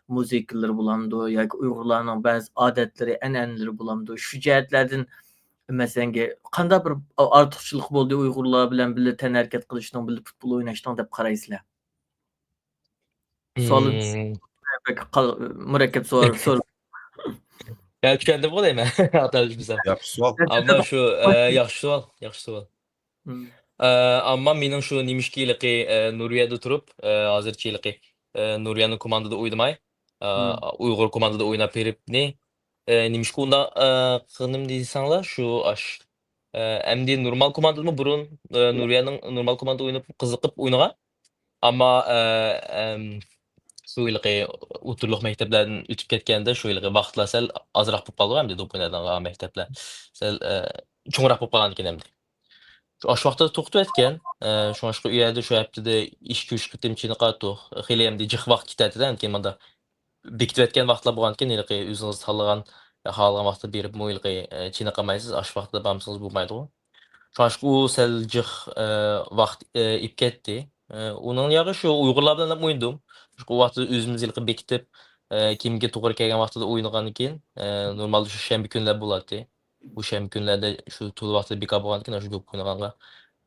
مۇزىكىلىرى بولامدۇ ياكى ئۇيغۇرلارنىڭ بەزى ئادەتلىرى، ئەنئەنىلىرى بولامدۇ، شۇ جەھەتلەردىن، مەسىلەن، قانداق بىر ئارتۇقچىلىق بولدى ئۇيغۇرلار بىلەن بىللە تەنھەرىكەت قىلىشنىڭ، بىللە پۇتبول ئويناشنىڭ دەپ قارايسىلەر؟ سوئالىم بەك قال-، مۇرەككەپ سوئال سور-، يا، چۈشەندىمغۇ دەيمەن. ئاتا ئۆزۈمسەن. ياخشى سوئال. ئەمما شۇ، ئە، ياخشى سوئال، ياخشى سوئال. مم. ئە، ئەمما مېنىڭ شۇ نېمىشقا ھېلىقى، ئە، نورۋېگىيەدە تۇرۇپ، ئە، ھازىرچە ھېلىقى، ئە، نورۋېگىيەنىڭ كوماندىدا ئوينىماي، ئە، مم. ئۇيغۇر كوماندىدا ئويناپ بېرىپنى، ئە، نېمىشقا ئۇنداق، ئە، قىلدىم دېسەڭلار، شۇ ئاش-، ئە، ئەمدى نورمال كوماندىدىمۇ بۇرۇن، ئە، نورۋېگىيەنىڭ نورمال كوماندىدا ئويناپ قىزىقىپ ئوينىغان. ئەمما، ئە، ئەم، شۇ ھېلىقى ئوتتۇرىلىق مەكتەپلەردىن ئۆتۈپ كەتكەندە شۇ ھېلىقى ۋاقىتلار سەل ئازراق بولۇپ قالدىغۇ ئەمدى، دوپ ئوينايدىغان مەكتەپلەر سەل، ئە، چوڭراق بولۇپ قالغاندىكىن ئەمدى. شۇ ئاشۇ ۋاقىتتا توختىۋەتكەن. ئە، شۇڭلاشقا ئۇ يەردە شۇ ھەپتىدە ئىككى، ئۈچ قېتىم چېنىقاتتۇق. خېلى ئەمدى جىق ۋاقىت كېتەتتى-دە، ئەمدى كېيىن ماندا بېكىتىۋەتكەن ۋاقىتلار بولغاندىكىن ھېلىقى ئۆزىڭىز تاللىغان، خالىغان ۋاقىتتا بېرىپمۇ ھېلىقى، ئە، چېنىقالمايسىز، ئاشۇ ۋاقىتتا بارمىسىڭىز بولمايدىغۇ. شۇڭلاشقا ئۇ سەل جىق، ئە، ۋاقىت، ئە، ئېلىپ كەتتى. ئە، ئۇنىڭ ياغى شۇ ئۇيغۇرلار بىلەن ئوينىدىم. شۇ ۋاقىتتا ئۆزىمىز ھېلىقى بېكىتىپ، ئە، كىمگە توغرا كەلگەن ۋاقتىدا ئوينىغاندىن كېيىن، ئە، نورمالدا شۇ شەنبە كۈنلەر بولاتتى. بۇ شەنبە كۈنلەردە شۇ تولا ۋاقتىدا بىكار بولغاندىكىن، شۇ دوپ ئوينىغانغا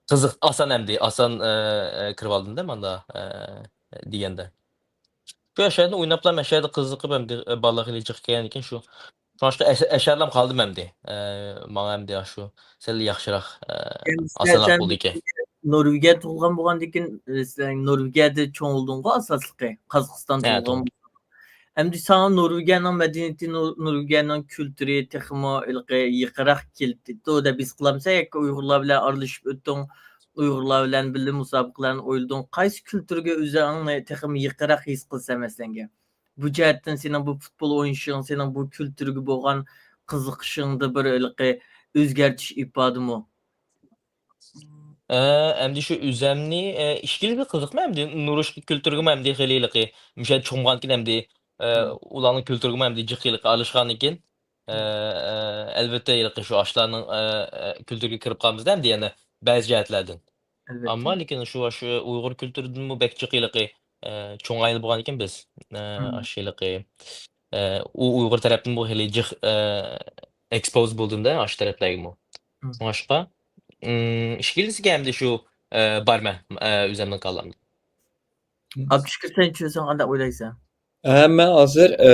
قىزىق، ئاسان ئەمدى، ئاسان، ئە، ئە، كىرىۋالدىم-دە ماندا، ئە، دېگەندە. شۇ ئەشەدە ئويناپلا، ئەشەدە قىزىقىپ، ئەمدى بالىلار خېلى جىق كەلگەندىكىن شۇ، شۇڭلاشقا ئەشەدىلا قالدىم ئەمدى. ئە، ماڭا ئەمدى شۇ سەل ياخشىراق، ئە، ئاسانراق بولدىكەن. نورۋېگىيە تۇغۇلغان بولغاندىكىن، ئە، سەن نورۋېگىيەدە چوڭ بولدۇڭغۇ ئاساسلىقى، قازاقىستان تۇغۇلغان. ئەمدى ساڭا نورۋېگىيەنىڭ مەدەنىيىتى، نور-، نورۋېگىيەنىڭ كۈلتۈرى تېخىمۇ ھېلىقى يېقىنراق كېلىپ كېتىدۇ دەپ ھېس قىلامسەن ياكى ئۇيغۇرلار بىلەن ئارىلىشىپ ئۆتتۈڭ، ئۇيغۇرلار بىلەن بىللە مۇسابىقىلەرنى ئوينىدىڭ، قايسى كۈلتۈرگە ئۆزۈڭنى تېخىمۇ يېقىنراق ھېس قىلىسەن مەسىلەنگە؟ بۇ جەھەتتىن سېنىڭ بۇ پۇتبول ئوينىشىڭ، سېنىڭ بۇ كۈلتۈرگە بولغان قىزىقىشىڭدا بىر ھېلىقى ئۆزگەرتىش ئىپادىمۇ؟ ئە، ئەمدى شۇ ئۆزەمنى، ئە، ئىككىلىسى قىزىقمۇ ئەمدى نورۋېگ كۈلتۈرىگىمۇ ئەمدى خېلى ھېلىقى مۇشۇ يەردە چوڭ بولغاندىكىن ئەمدى، ئە، ئۇلارنىڭ كۈلتۈرىگىمۇ ئەمدى جىق ھېلىقى ئارىلاشقاندىكىن، ئە، ئە، ئەلۋەتتە ھېلىقى شۇ ئاشۇلارنىڭ، ئە، ئە، كۈلتۈرىگە كىرىپ قالىمىز-دە ئەمدى يەنە بەزى جەھەتلەردىن. ئەلۋەتتە. ئەمما لېكىن شۇ، شۇ ئۇيغۇر كۈلتۈرىدىنمۇ بەك جىق ھېلىقى، ئە، چوڭ ئائىلە بولغاندىكىن بىز، ئە، ئاشۇ ھېلىقى، ئە، ئۇ ئۇيغۇر تەرەپتىنمۇ خېلى جىق، ئە، ئېكسپوز بولدۇم-دە ئاشۇ تەرەپلەرگىمۇ. شۇڭلاشقا، ئىم، ئىككىلىسىگە ئەمدى شۇ، ئە، بارمەن، ئە، ئۆزەمنىڭ كاللامدا. ئابدۇشۈكۈر، سەن چۈشەنسەڭ قانداق ئويلايسەن؟ ھە، مەن ھازىر، ئە،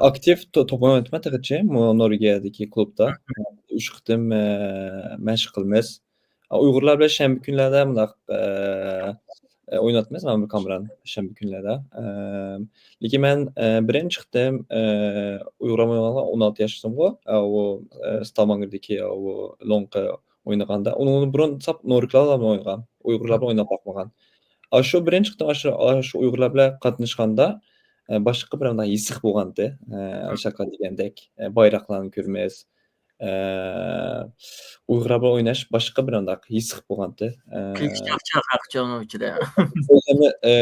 ئاكتىپ تو-، توپ ئويناۋاتىمەن تېخىچە، مۇ-، نورۋېگىيەدىكى كۇلۇبتا. ئۈچ قېتىم، ئە، مەشىق قىلىمىز. ئۇيغۇرلار بىلەن شەنبە كۈنلەردە مۇنداق، ئە، ئە، ئويناۋاتىمىز، مەن بىر كامېرانى شەنبە كۈنلەردە. ئە، لېكىن مەن، ئە، بىرىنچى قېتىم، ئە، ئۇيغۇرلار بىلەن ئوينىغاندا ئون ئالتە ياشلىقىمغۇ، ئە، ئۇ، ئە، ستامانگېردىكى، ئە، ئۇ لوڭقا ئوينىغاندا، ئۇنىڭدىن بۇرۇن ساپ نورۋېگلار بىلەن ئوينىغان، ئۇيغۇرلار بىلەن ئويناپ باقمىغان. ئاشۇ بىرىنچى قېتىم ئاشۇ، ئاشۇ ئۇيغۇرلار بىلەن قاتناشقاندا، ئە، باشقا بىر مۇنداق ھېسسىيات بولغانتى. ئە، ئاشاقا دېگەندەك، ئە، بايراقلارنى كۆرىمىز. ئە، ئۇيغۇرلار بىلەن ئويناش باشقا بىر مۇنداق ھېسسىيات بولغانتى. ئە، كۈلكە چاقچاق ھەقچە ئۇنىڭ ئىچىدە. ئۆزۈمنى، ئە،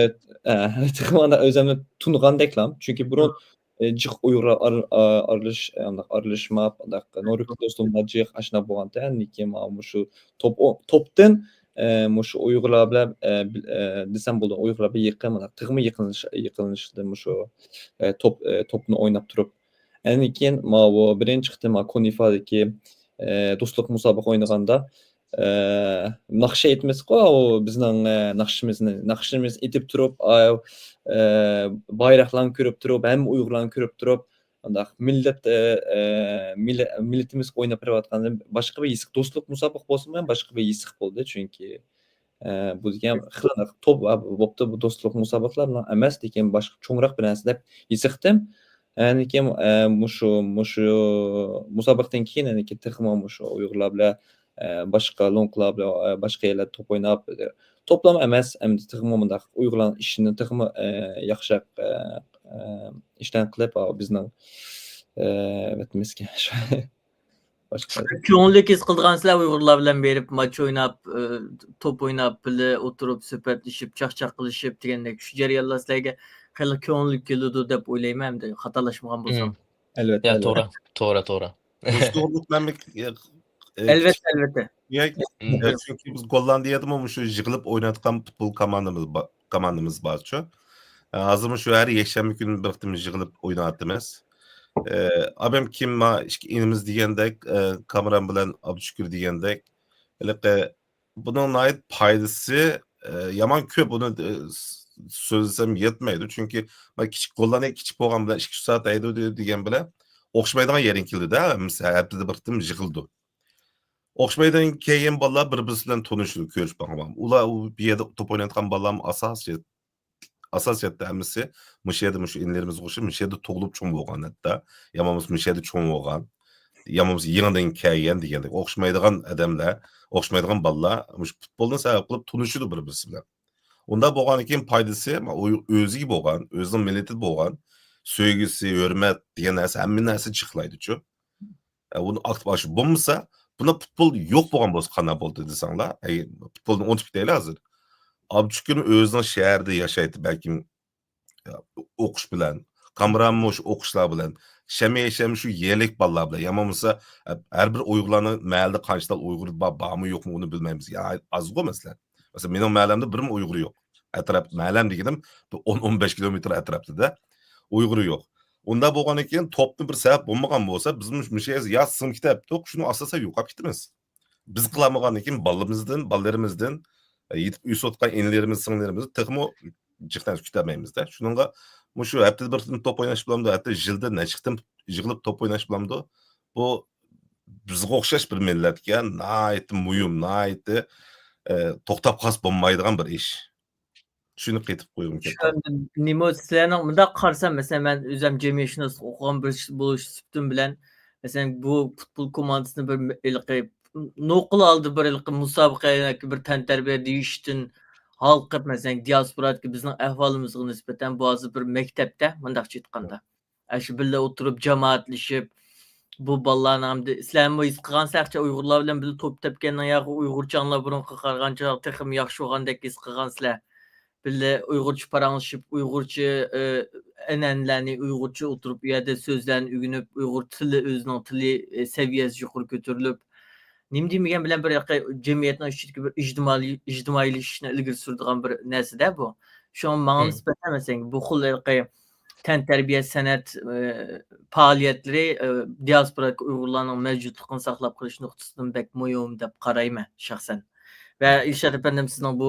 ئە، تېخىمۇ ئانداق ئۆزۈمنى تونۇغاندەكلا. چۈنكى بۇرۇن ئى، جىق ئۇيغۇرلار ئار-، ئا-، ئارىلىش-، ئانداق ئارىلىشماپ، ئانداق نورۋېگ دوستۇم بار جىق، ئاشۇنداق بولغانتى. لېكىن مانا مۇشۇ توپ، ئو-، توپتىن، ئە، مۇشۇ ئۇيغۇرلار بىلەن، ئە، بىل-، ئە، دېسەم بولىدۇ، ئۇيغۇرلار بىلەن يېقىن، مانا تېخىمۇ يېقىنلىش-، يېقىنلىشىشتىن مۇشۇ، ئە، توپ، ئە، توپنى ئويناپ تۇرۇپ. ئاندىن كېيىن ماۋۇ بىرىنچى قېتىم ما كونىفادىكى، ئە، دوستلۇق مۇسابىقە ئوينىغاندا، ئە، ناخشا ئېيتمىسىقۇ، ئۇ بىزنىڭ، ئە، ناخشىمىزنى، ناخشىمىزنى ئېيتىپ تۇرۇپ، ئا، ئە، بايراقلارنى كۆرۈپ تۇرۇپ، ھەممە ئۇيغۇرلارنى كۆرۈپ تۇرۇپ، ئانداق مىللەت، ئە، ئە، مىللە-، مىللىتىمىز ئويناپ بېرىۋاتقاندىن باشقا بىر ھېس، دوستلۇق مۇسابىقە بولسىمۇ، باشقا بىر ھېس بولدى، چۈنكى، ئە، بۇ دېگەن خېلى توپ، ئا، بوپتۇ، بۇ دوستلۇق مۇسابىقىلەر بىلەن ئەمەس، لېكىن باشقا چوڭراق بىر نەرسە دەپ ھېس قىلدىم. ئاندىن كېيىن، ئە، مۇشۇ، مۇشۇ مۇسابىقىدىن كېيىن، ئاندىن كېيىن تېخىمۇ مۇشۇ ئۇيغۇرلار بىلەن، ئە، باشقا لوڭقىلار بىلەن، ئە، باشقا يەرلەردە توپ ئويناپ، توپلام ئەمەس، ئەمدى تېخىمۇ مۇنداق ئۇيغۇرلارنىڭ ئىشىنى تېخىمۇ، ئە، ياخشىراق، ئە، ئە، ئىشلارنى قىلىپ، ئاۋۇ بىزنىڭ، ئە، ۋەتىنىمىزگە شۇ باشقا. كۆڭۈللۈك ھېس قىلىدىغان سىلەر ئۇيغۇرلار بىلەن بېرىپ ماتچ ئويناپ، ئى، توپ ئويناپ، بىللە ئولتۇرۇپ سۆھبەتلىشىپ، چاقچاق قىلىشىپ دېگەندەك شۇ جەريانلار سىلەرگە خېلى كۆڭۈللۈك كېلىدۇ دەپ ئويلايمەن، ئەمدى خاتالاشمىغان بولسام. ئەلۋەتتە، يا، ئەلۋەتتە. توغرا، توغرا، توغرا. مۇشۇ توغرىلىق مەن بىر، ئە، ئە، ئەلۋەتتە، ئەلۋەتتە. يا، ئە، چۈنكى بىز گوللاندىيەدىمۇ مۇشۇ يىغىلىپ ئوينايدىغان پۇتبول كوماندىمىز بار، كوماندىمىز بارچۇ. ئە، ھازىرمۇ شۇ ھەر يەكشەنبە كۈنى بىر قېتىم يىغىلىپ ئوينايتتىمىز. ئە، ئابەم كىم ما ئىككى ئىنىمىز دېگەندەك، ئە، كامران بىلەن ئابدۇشۈكۈر دېگەندەك، ھېلىقى بۇنىڭ ناھايىتى پايدىسى، ئە، يامان كۆپ. ئۇنى، ئە، س-، سۆزلىسەم يەتمەيدۇ. چۈنكى ما كىچىك گوللاندىيە كىچىك بولغان بىلەن ئىككى ئۈچ سائەت ھەيدەيدۇ دېگەن بىلەن ئوخشىمايدىغان يېرىڭ كېلىدۇ-دە، ھەممىسى ھەپتىدە بىر قېتىم يىغىلىدۇ. ئوخشىمايدىغان كەلگەن بالىلار بىر-بىرسى بىلەن تونۇشىدۇ، كۆرۈشۈپ باقمىغان. ئۇلار ئۇ بۇ يەردە توپ ئوينايدىغان بالىلارمۇ ئاساسىي، ئاساسىيەتتە ھەممىسى مۇشۇ يەردە، مۇشۇ ئىنىلىرىمىزغا ئوخشاپ مۇشۇ يەردە تۇغۇلۇپ چوڭ بولغان ھەتتا. يا بولمىسا مۇشۇ يەردە چوڭ بولغان. يا بولمىسا يېڭىدىن كەلگەن دېگەندەك. ئوخشىمايدىغان ئادەملەر، ئوخشىمايدىغان بالىلار مۇشۇ پۇتبولنى سەۋەب قىلىپ تونۇشىدۇ بىر-بىرسى بىلەن. ئۇنداق بولغاندىن كېيىن پايدىسى، ما-، ئۆ-، ئۆزىگە بولغان، ئۆزىنىڭ مىللىتىدە بولغان سۆيگۈسى، ھۆرمەت دېگەن نەرسە، ھەممە نەرسە چىقلايدۇچۇ. ئە، ئۇنى ئاكتىپ ئاشۇ بولمىسا، بۇنى پۇتبول يوق بولغان بولسا قانداق بولدى دېسەڭلار، ئەي، پۇتبولنى ئۇنتۇپ كېتەيلى ھازىر. ئابدۇشۈكۈرمۇ ئۆزىنىڭ شەھىرىدە ياشايتتى، بەلكىم، ئوقۇش بىلەن، كامرانمۇ شۇ ئوقۇشلار بىلەن، شەمە ھېشەم شۇ يەرلىك بالىلار بىلەن، يا بولمىسا، ئە، ھەر بىر ئۇيغۇرلارنىڭ مەھەللىدە قانچىلىك ئۇيغۇر بار، بارمۇ يوقمۇ، ئۇنى بىلمەيمىز. يا، ئازغۇ مەسىلەن. مەسىلەن، مېنىڭ مەھەللەمدە بىرمۇ ئۇيغۇر يوق. ئەتراپ، مەھەللەم دېگىنىم بىر ئون، ئون بەش كىلومېتىر ئەتراپىدا ئۇيغۇر يوق. ئۇنداق بولغاندىن كېيىن توپنى بىر سەۋەب بولمىغان بولسا، بىز مۇش-، مۇشۇ يەرگە يا سىڭىپ كېتەتتۇق، شۇنى ئاساسەن يوقاپ كېتىمىز. بىز قىلالمىغاندىن كېيىن بالىمىزدىن، بالىلىرىمىزدىن، ئە، يېتىپ ئۆسۈۋاتقان ئىنىلىرىمىز، سىڭلىلىرىمىزدىن تېخىمۇ جىق نەرسە كۈتەلمەيمىز-دە. شۇنىڭغا مۇشۇ ھەپتىدە بىر قېتىم توپ ئويناش بولامدۇ، ھەتتا يىلدا نەچچە قېتىم يىغىلىپ توپ ئويناش بولامدۇ؟ بۇ بىزگە ئوخشاش بىر مىللەتكە ناھايىتى مۇھىم، ناھايىتى، ئە، توختاپ قالسا بولمايدىغان بىر ئىش. شۇنى قېتىپ قويغۇم كەلدى. چۈشەندىم. نېمە، سىلەرنىڭ مۇنداق قارىسام، مەسىلەن، مەن ئۆزۈم جەمئىيەتشۇناسلىق ئوقۇغان بىرسى بولۇش سۈپىتىم بىلەن، مەسىلەن، بۇ پۇتبول كوماندىسىنى بىر م-، ھېلىقى نوقۇل ھالدا بىر ھېلىقى مۇسابىقە ياكى بىر تەنتەربىيە دېيىشتىن ھالقىپ، مەسىلەن، دىياسپورادىكى بىزنىڭ ئەھۋالىمىزغا نىسبەتەن بۇ ھازىر بىر مەكتەپتە، مۇنداقچە ئېيتقاندا. ئاشۇ بىللە ئولتۇرۇپ، جامائەتلىشىپ، بۇ بالىلارنىڭ ئەمدى سىلەرمۇ ھېس قىلغانسىلەر، ئۇيغۇرلار بىلەن بىللە توپ تەپكەننىڭ ياغى ئۇيغۇرچاڭلار بۇرۇنقىغا قارىغانچە تېخىمۇ ياخشى بولغاندەك ھېس قىلغانسىلەر. بىللە ئۇيغۇرچە پاراڭلىشىپ، ئۇيغۇرچە، ئى، ئەنئەنىلەرنى، ئۇيغۇرچە ئولتۇرۇپ، ئۇ يەردە سۆزلەرنى ئۆگىنىپ، ئۇيغۇر تىلى ئۆزىنىڭ تىلى، ئى، سەۋىيەسى يۇقىرى كۆتۈرۈلۈپ، نېمە دېمىگەن بىلەن بىر ياقى جەمئىيەتنىڭ ئىچىدىكى بىر ئىجتىمائىي-، ئىجتىمائىيلىشىشنى ئىلگىرى سۈرىدىغان بىر نەرسىدە بۇ. شۇڭا ماڭا نىسبەتەن، مەسىلەن، بۇ خىل ھېلىقى تەنتەربىيە سەنئەت، ئى، پائالىيەتلىرى، ئى، دىياسپورادىكى ئۇيغۇرلارنىڭ مەۋجۇتلۇقىنى ساقلاپ قېلىش نۇقتىسىدىن بەك مۇھىم دەپ قارايمەن شەخسەن. ۋە ئىلشات ئەپەندىم، سىزنىڭ بۇ،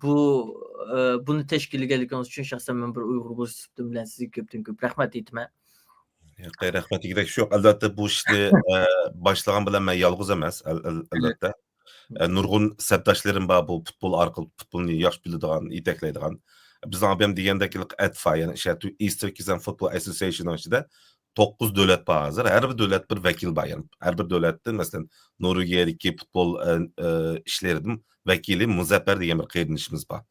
بۇ، ئى، بۇنى تەشكىللىگەنلىكىڭىز ئۈچۈن شەخسەن مەن بىر ئۇيغۇر بولۇش سۈپىتىم بىلەن سىزگە كۆپتىن كۆپ رەھمەت ئېيتىمەن. ياق، رەھمەت دېگۈدەك شۇ يوق. ئەلۋەتتە، بۇ ئىشنى، ئە، باشلىغان بىلەن مەن يالغۇز ئەمەس، ئەل-، ئەل-، ئەلۋەتتە. ئە، نۇرغۇن سەپداشلىرىم بار، بۇ پۇتبول ئارقىلىق پۇتبولنى ياخشى بىلىدىغان، يېتەكلەيدىغان. بىزنىڭ ئابىيام دېگەندەك ئەتفا، يەنى ئىشە-، East Turkestan Football Association نىڭ ئىچىدە توققۇز دۆلەت بار ھازىر. ھەر بىر دۆلەت بىر ۋەكىل بار، يەنى ھەر بىر دۆلەتتىن، مەسىلەن، نورۋېگىيەدىكى پۇتبول، ئە، ئە، ئىشلىرىدىن ۋەكىلى مۇزەپپەر دېگەن بىر قېرىندىشىمىز بار.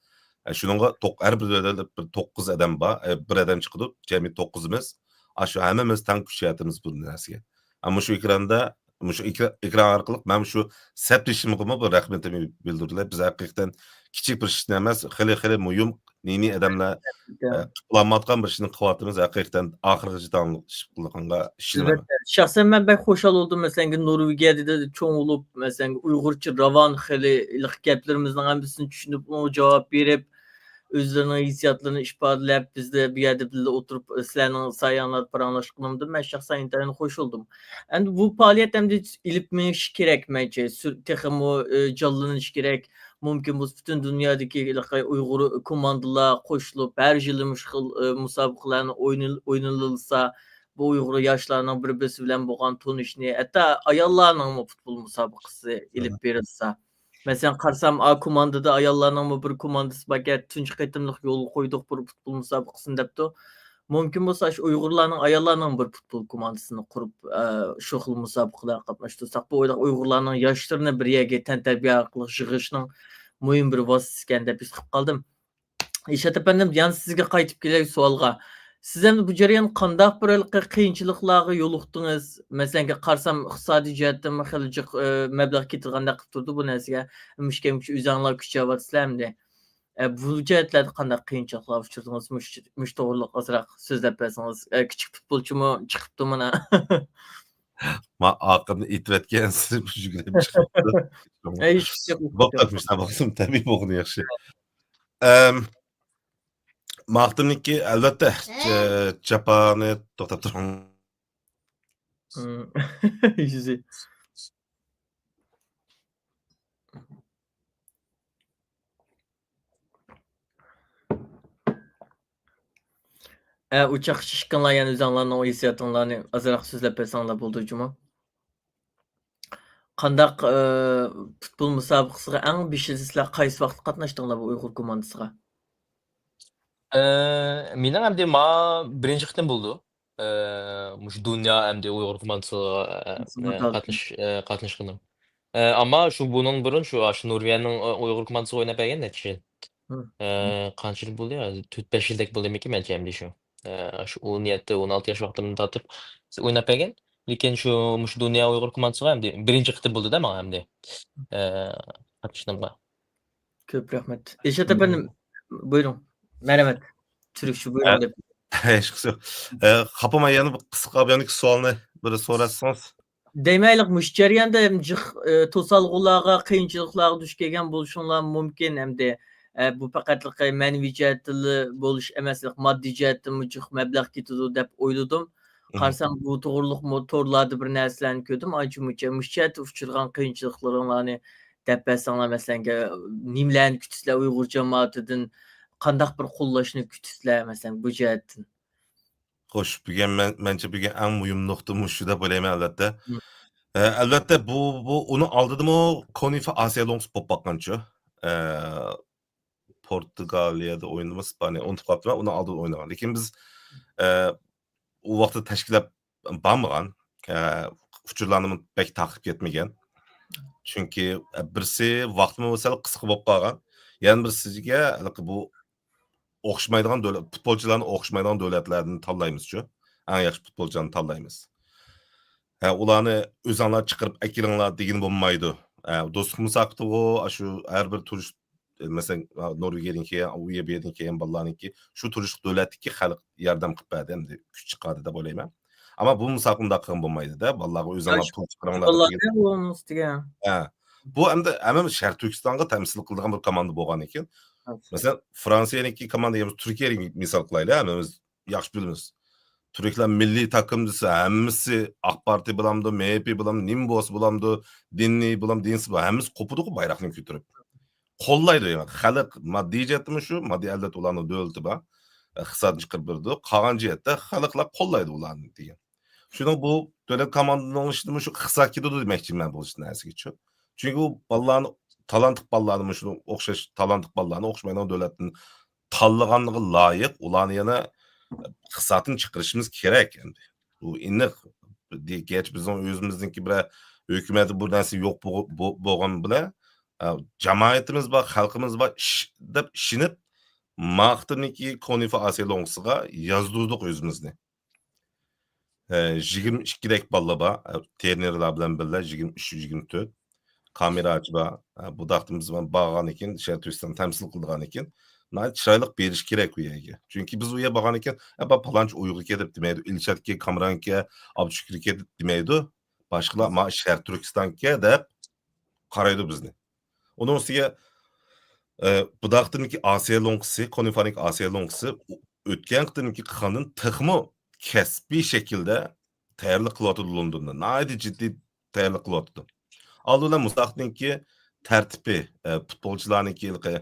ئە، شۇنىڭغا توق-، ھەر بىر دۆلەتتە بىر توققۇز ئادەم بار، ئە، بىر ئادەم چىقىدۇ، جەمئىي توققۇزىمىز. ئاشۇ ھەممىمىز تەڭ كۈچەيتىمىز بۇ نەرسىگە. ئە، مۇشۇ ئېكراندا، مۇشۇ ئېكرا-، ئېكران ئارقىلىق مەن شۇ سەپدىشىمغىمۇ بىر رەھمىتىمنى بىلدۈرگىلى. بىز ھەقىقەتەن كىچىك بىر ئىشنى ئەمەس، خېلى، خېلى مۇھىم، نى-نى ئادەملەر، ئە، قىلالمايۋاتقان بىر ئىشنى قىلىۋاتىمىز. ھەقىقەتەن ئاخىرغىچە داۋاملىق ئىش قىلىدىغانغا ئىشىنىمەن. ئەلۋەتتە. شەخسەن مەن بەك خۇشال بولدۇم. مەسىلەن، نورۋېگىيەدە چوڭ بولۇپ، مەسىلەن، ئۇيغۇرچە راۋان خېلى ھېلىقى گەپلىرىمىزنىڭ ھەممىسىنى چۈشىنىپ، ئۇنىڭغا جاۋاب بېرىپ، ئۆزلىرىنىڭ ھېسسىياتلىرىنى ئىپادىلەپ، بىزدە بۇ يەردە بىللە ئولتۇرۇپ، سىلەرنىڭ سايەڭلاردا پاراڭلاشقىنىمدىن مەن شەخسەن ئىنتايىن خۇش بولدۇم. ئەمدى بۇ پائالىيەت ئەمدى ئېلىپ مېڭىشى كېرەك، مەنچە، سۈر-، تېخىمۇ، ئى، جانلىنىشى كېرەك. مۇمكىن بولسا پۈتۈن دۇنيادىكى ھېلىقى ئۇيغۇر كوماندىلار قوشۇلۇپ، ھەر يىلى مۇشۇ خىل، ئى، مۇسابىقىلەرنى ئوينىل-، ئوينىلىلسا، بۇ ئۇيغۇر ياشلارنىڭ بىر-بىرسى بىلەن بولغان تونۇشىنى، ھەتتا ئاياللارنىڭمۇ پۇتبول مۇسابىقىسى ئېلىپ بېرىلسا. مەسىلەن، قارىسام، ئا كوماندىدا ئاياللارنىڭمۇ بىر كوماندىسى باركەن، تۇنجى قېتىملىق يولغا قويدۇق بىر پۇتبول مۇسابىقىسىنى دەپتۇ. مۇمكىن بولسا، شۇ ئۇيغۇرلارنىڭ، ئاياللارنىڭ بىر پۇتبول كوماندىسىنى قۇرۇپ، ئە، شۇ خىل مۇسابىقىلەرگە قاتناشتۇرساق، بۇ ئۇيغۇرلارنىڭ ياشلىرىنى بىر يەرگە تەنتەربىيە ئارقىلىق يىغىشنىڭ مۇھىم بىر ۋاسىتىسىكەن دەپ ھېس قىلىپ قالدىم. ئىلشات ئەپەندىم، يەنە سىزگە قايتىپ كېلەي سوئالغا. سىز ئەمدى بۇ جەريان قانداق بىر ھېلىقى قىيىنچىلىقلارغا يولۇقتىڭىز؟ مەسىلەن، قارىسام، ئىقتىسادىي جەھەتتىنمۇ خېلى جىق، ئى، مەبلەغ كېتىدىغاندەك قىلىپ تۇرىدۇ بۇ نەرسىگە. مۇشۇ كەمگىچە ئۆزۈڭلار كۈچەۋاتىسىلەر ئەمدى. ئە، بۇ جەھەتلەردە قانداق قىيىنچىلىقلارغا ئۇچرىدىڭىز؟ مۇشۇ، مۇشۇ توغرىلىق ئازراق سۆزلەپ بەرسىڭىز. ئە، كىچىك پۇتبولچىمۇ چىقىپتۇ مانا. ما ئاقىرىنى ئېيتىۋەتكەنسىز، يۈگۈرۈپ چىقىپتۇ. ئەي، ھېچ گەپ يوق. بولۇپتۇ، مۇشۇنداق بولسۇن، تەبىئىي بولغىنى ياخشى. ئەم، ماختىمنىڭكى، ئەلۋەتتە، ج-، جاپانى توختاپ تۇرۇڭ. يۈزى. ئە، ئۇ چاغقىچە ئىككىڭلار يەنە ئۆزۈڭلارنىڭ ھېسسىياتىڭلارنى ئازراق سۆزلەپ بەرسەڭلار بولىدۇ جۇمۇ. قانداق، ئە، پۇتبول مۇسابىقىسىغا ئەڭ بېشىدا سىلەر قايسى ۋاقىتتا قاتناشتىڭلار بۇ ئۇيغۇر كوماندىسىغا؟ ئە، مېنىڭ ئەمدى ما بىرىنچى قېتىم بولىدۇ. ئە، مۇشۇ دۇنيا ئەمدى ئۇيغۇر كوماندىسىغا، ئە، ئە، قاتنىش-، ئە، قاتناشقىنىم. ئە، ئەمما شۇ بۇنىڭ بۇرۇن شۇ، ئاشۇ نورۋېگىيەنىڭ، ئە، ئۇيغۇر كوماندىسىغا ئويناپ بەرگەن نەچچە يىل. ئە، قانچە يىل بولدى؟ ھازىر تۆت، بەش يىلدەك بولدىمىكىن مەنچە ئەمدى شۇ. ئە، شۇ ئون يەتتە، ئون ئالتە ياش ۋاقتىمدىن تارتىپ ئويناپ بەرگەن. لېكىن شۇ، مۇشۇ دۇنيا ئۇيغۇر كوماندىسىغا ئەمدى بىرىنچى قېتىم بولدى-دە ماڭا ئەمدى. ئە، قاتنىشىشىمغا. كۆپ رەھمەت. ئىلشات ئەپەندىم، بۇيرۇڭ. مەرھەمەت. تۈركچە بۇيرۇڭ دەپ. ھېچقىسى يوق. ئە، خاپىماي يەنە بىر قىسقا بىر سوئالنى بىر سوراتسىڭىز. دەيمەنلىق مۇشۇ جەرياندا ھەم جىق، ئە، توسالغۇلارغا، قىيىنچىلىقلارغا دۇچ كەلگەن بولۇشۇڭلار مۇمكىن ئەمدى. ئە، بۇ پەقەتلىق مەنىۋى جەھەتتىلا بولۇش ئەمەسلىق، ماددىي جەھەتتىنمۇ جىق مەبلەغ كېتىدۇ دەپ ئويلىدىم. قارىسام، بۇ توغرىلىقمۇ تورلاردا بىر نەرسىلەرنى كۆردۈم. ئانچە مۇنچە مۇشۇ جەھەتتە ئۇچرىغان قىيىنچىلىقلىرىڭلارنى دەپ بەرسەڭلار، مەسىلەن، نېمىلەرنى كۈتىسىلەر ئۇيغۇر جامائىتىدىن، قانداق بىر قوللاشنى كۈتىسىلەر، مەسىلەن، بۇ جەھەتتىن؟ خوش، بۈگۈن مەن، مەنچە بۈگۈن ئەڭ مۇھىم نۇقتا مۇشۇ دەپ ئويلايمەن، ئەلۋەتتە. ئە، ئەلۋەتتە، بۇ، بۇ، ئۇنىڭ ئالدىدىمۇ كونىفا ئاسىيا لوڭقىسى بولۇپ باققانچۇ. ئە، پورتۇگالىيەدە ئوينىدىمۇ، ئىسپانىيە، ئۇنتۇپ قاپتىمەن، ئۇنىڭ ئالدىدا ئوينىغان. لېكىن بىز، ئە، ئۇ ۋاقىتتا تەشكىللەپ بارمىغان، ئە، ئۇچۇرلارنىمۇ بەك تارقىتىپ كەتمىگەن. چۈنكى، ئە، بىرسى ۋاقتىمۇ سەل قىسقا بولۇپ قالغان. يەنە بىرسىگە، ھېلىقى بۇ ئوخشىمايدىغان دۆلەت، پۇتبولچىلارنى ئوخشىمايدىغان دۆلەتلەردىن تاللايمىزچۇ. ئەڭ ياخشى پۇتبولچىلارنى تاللايمىز. ھە، ئۇلارنى ئۆزۈڭلار چىقىرىپ ئەكېلىڭلار دېگىلى بولمايدۇ. ھە، دوستلۇق مۇسابىقىدىغۇ، ئاشۇ ھەر بىر تۇرۇش، مەسىلەن، نورۋېگىيەدىن كەلگەن، ئۇ يەر، بۇ يەردىن كەلگەن بالىلارنىڭكى شۇ تۇرۇشلۇق دۆلەتتىكى خەلق ياردەم قىلىپ بەردى، ئەمدى كۈچ چىقاردى دەپ ئويلايمەن. ئەمما بۇ مۇسابىقە ئۇنداق قىلغىلى بولمايدۇ-دە، بالىلارغا ئۆزۈڭلار پۇل چىقىرىڭلار دېگەن. ھە. بۇ ئەمدى ھەممىمىز شەرقىي تۈركىستانغا تەمسىل قىلىدىغان بىر كوماندا بولغان ئىكەن. مەسىلەن، فرانسىيەنىڭكى كوماندا يا بولمىسا تۈركىيەنى مىسال قىلايلى، ھەممىمىز ياخشى بىلىمىز. تۈركلەر مىللىي تاكىم دېسە، ھەممىسى ئاق پارتىيە بولامدۇ، مېھېپى بولامدۇ، نېمە بولسا بولامدۇ، دىنىي بولامدۇ، دىنسىز بولامدۇ، ھەممىسى قوپىدۇغۇ بايراقنى كۆتۈرۈپ. قوللايدۇ، يەنى خەلق ماددىي جەھەتتىمۇ شۇ، ماددىي ئەلۋەتتە ئۇلارنىڭ دۆلىتى بار، ئىقتىسادنى چىقىرىپ بېرىدۇ، قالغان جەھەتتە خەلقلەر قوللايدۇ ئۇلارنى دېگەن. شۇنىڭ بۇ دۆلەت كوماندىنىڭ ئىشىدىمۇ شۇ ئىقتىساد كېتىدۇ دېمەكچىمەن بۇ نەرسىگىچۇ. چۈنكى ئۇ بالىلارنى، تالانتلىق بالىلارنى، مۇشۇنىڭ ئوخشاش تالانتلىق بالىلارنى ئوخشىمايدىغان دۆلەتتىن تاللىغانلىقىغا لايىق، ئۇلارنى يەنە ئىقتىسادتىن چىقىرىشىمىز كېرەك ئەمدى. بۇ ئېنىق. گەرچە بىزنىڭ ئۆزىمىزنىڭكى بىرەر ھۆكۈمەتتە بۇ نەرسە يوق بولغ-، بو-، بولغان بىلەن، ئە، جامائىتىمىز بار، خەلقىمىز بار، ئىش-، دەپ ئىشىنىپ، ما قېتىمدىكى كونىفا ئاسىيا لوڭقىسىغا يازدۇردۇق ئۆزىمىزنى. ئە، يىگىرمە ئىككىدەك بالىلار بار، ئە، ترېنېرلار بىلەن بىللە يىگىرمە ئۈچ، يىگىرمە تۆت. كامېرا ئاچما، ھە، بۇنداقتىن بىز بارغانىكەن، شەرقىي تۈركىستان تەمسىل قىلىدىغانىكەن، ناھايىتى چىرايلىق بېرىش كېرەك ئۇ يەرگە. چۈنكى بىز ئۇ يەرگە بارغانىكەن، ھە، بۇ پالانچى ئۇيغۇركەن دەپ دېمەيدۇ، ئىلشاتكەن، كامرانكەن، ئابدۇشۈكۈركەن دەپ دېمەيدۇ. باشقىلار، ما شەرقىي تۈركىستانكەن دەپ قارايدۇ بىزنى. ئۇنىڭ ئۈستىگە، ئە، بۇنداقتىنكى ئاسىيا لوڭقىسى، كونىفانىڭكى ئاسىيا لوڭقىسى ئۆتكەن قېتىمكى قىلغاندىن تېخىمۇ كەسپىي شەكىلدە تەييارلىق قىلىۋاتىدۇ لوندوندا. ناھايىتى جىددىي تەييارلىق قىلىۋاتىدۇ. ئالدى بىلەن مۇسابىقىنىڭكى تەرتىپى، ئە، پۇتبولچىلارنىڭكى ھېلىقى،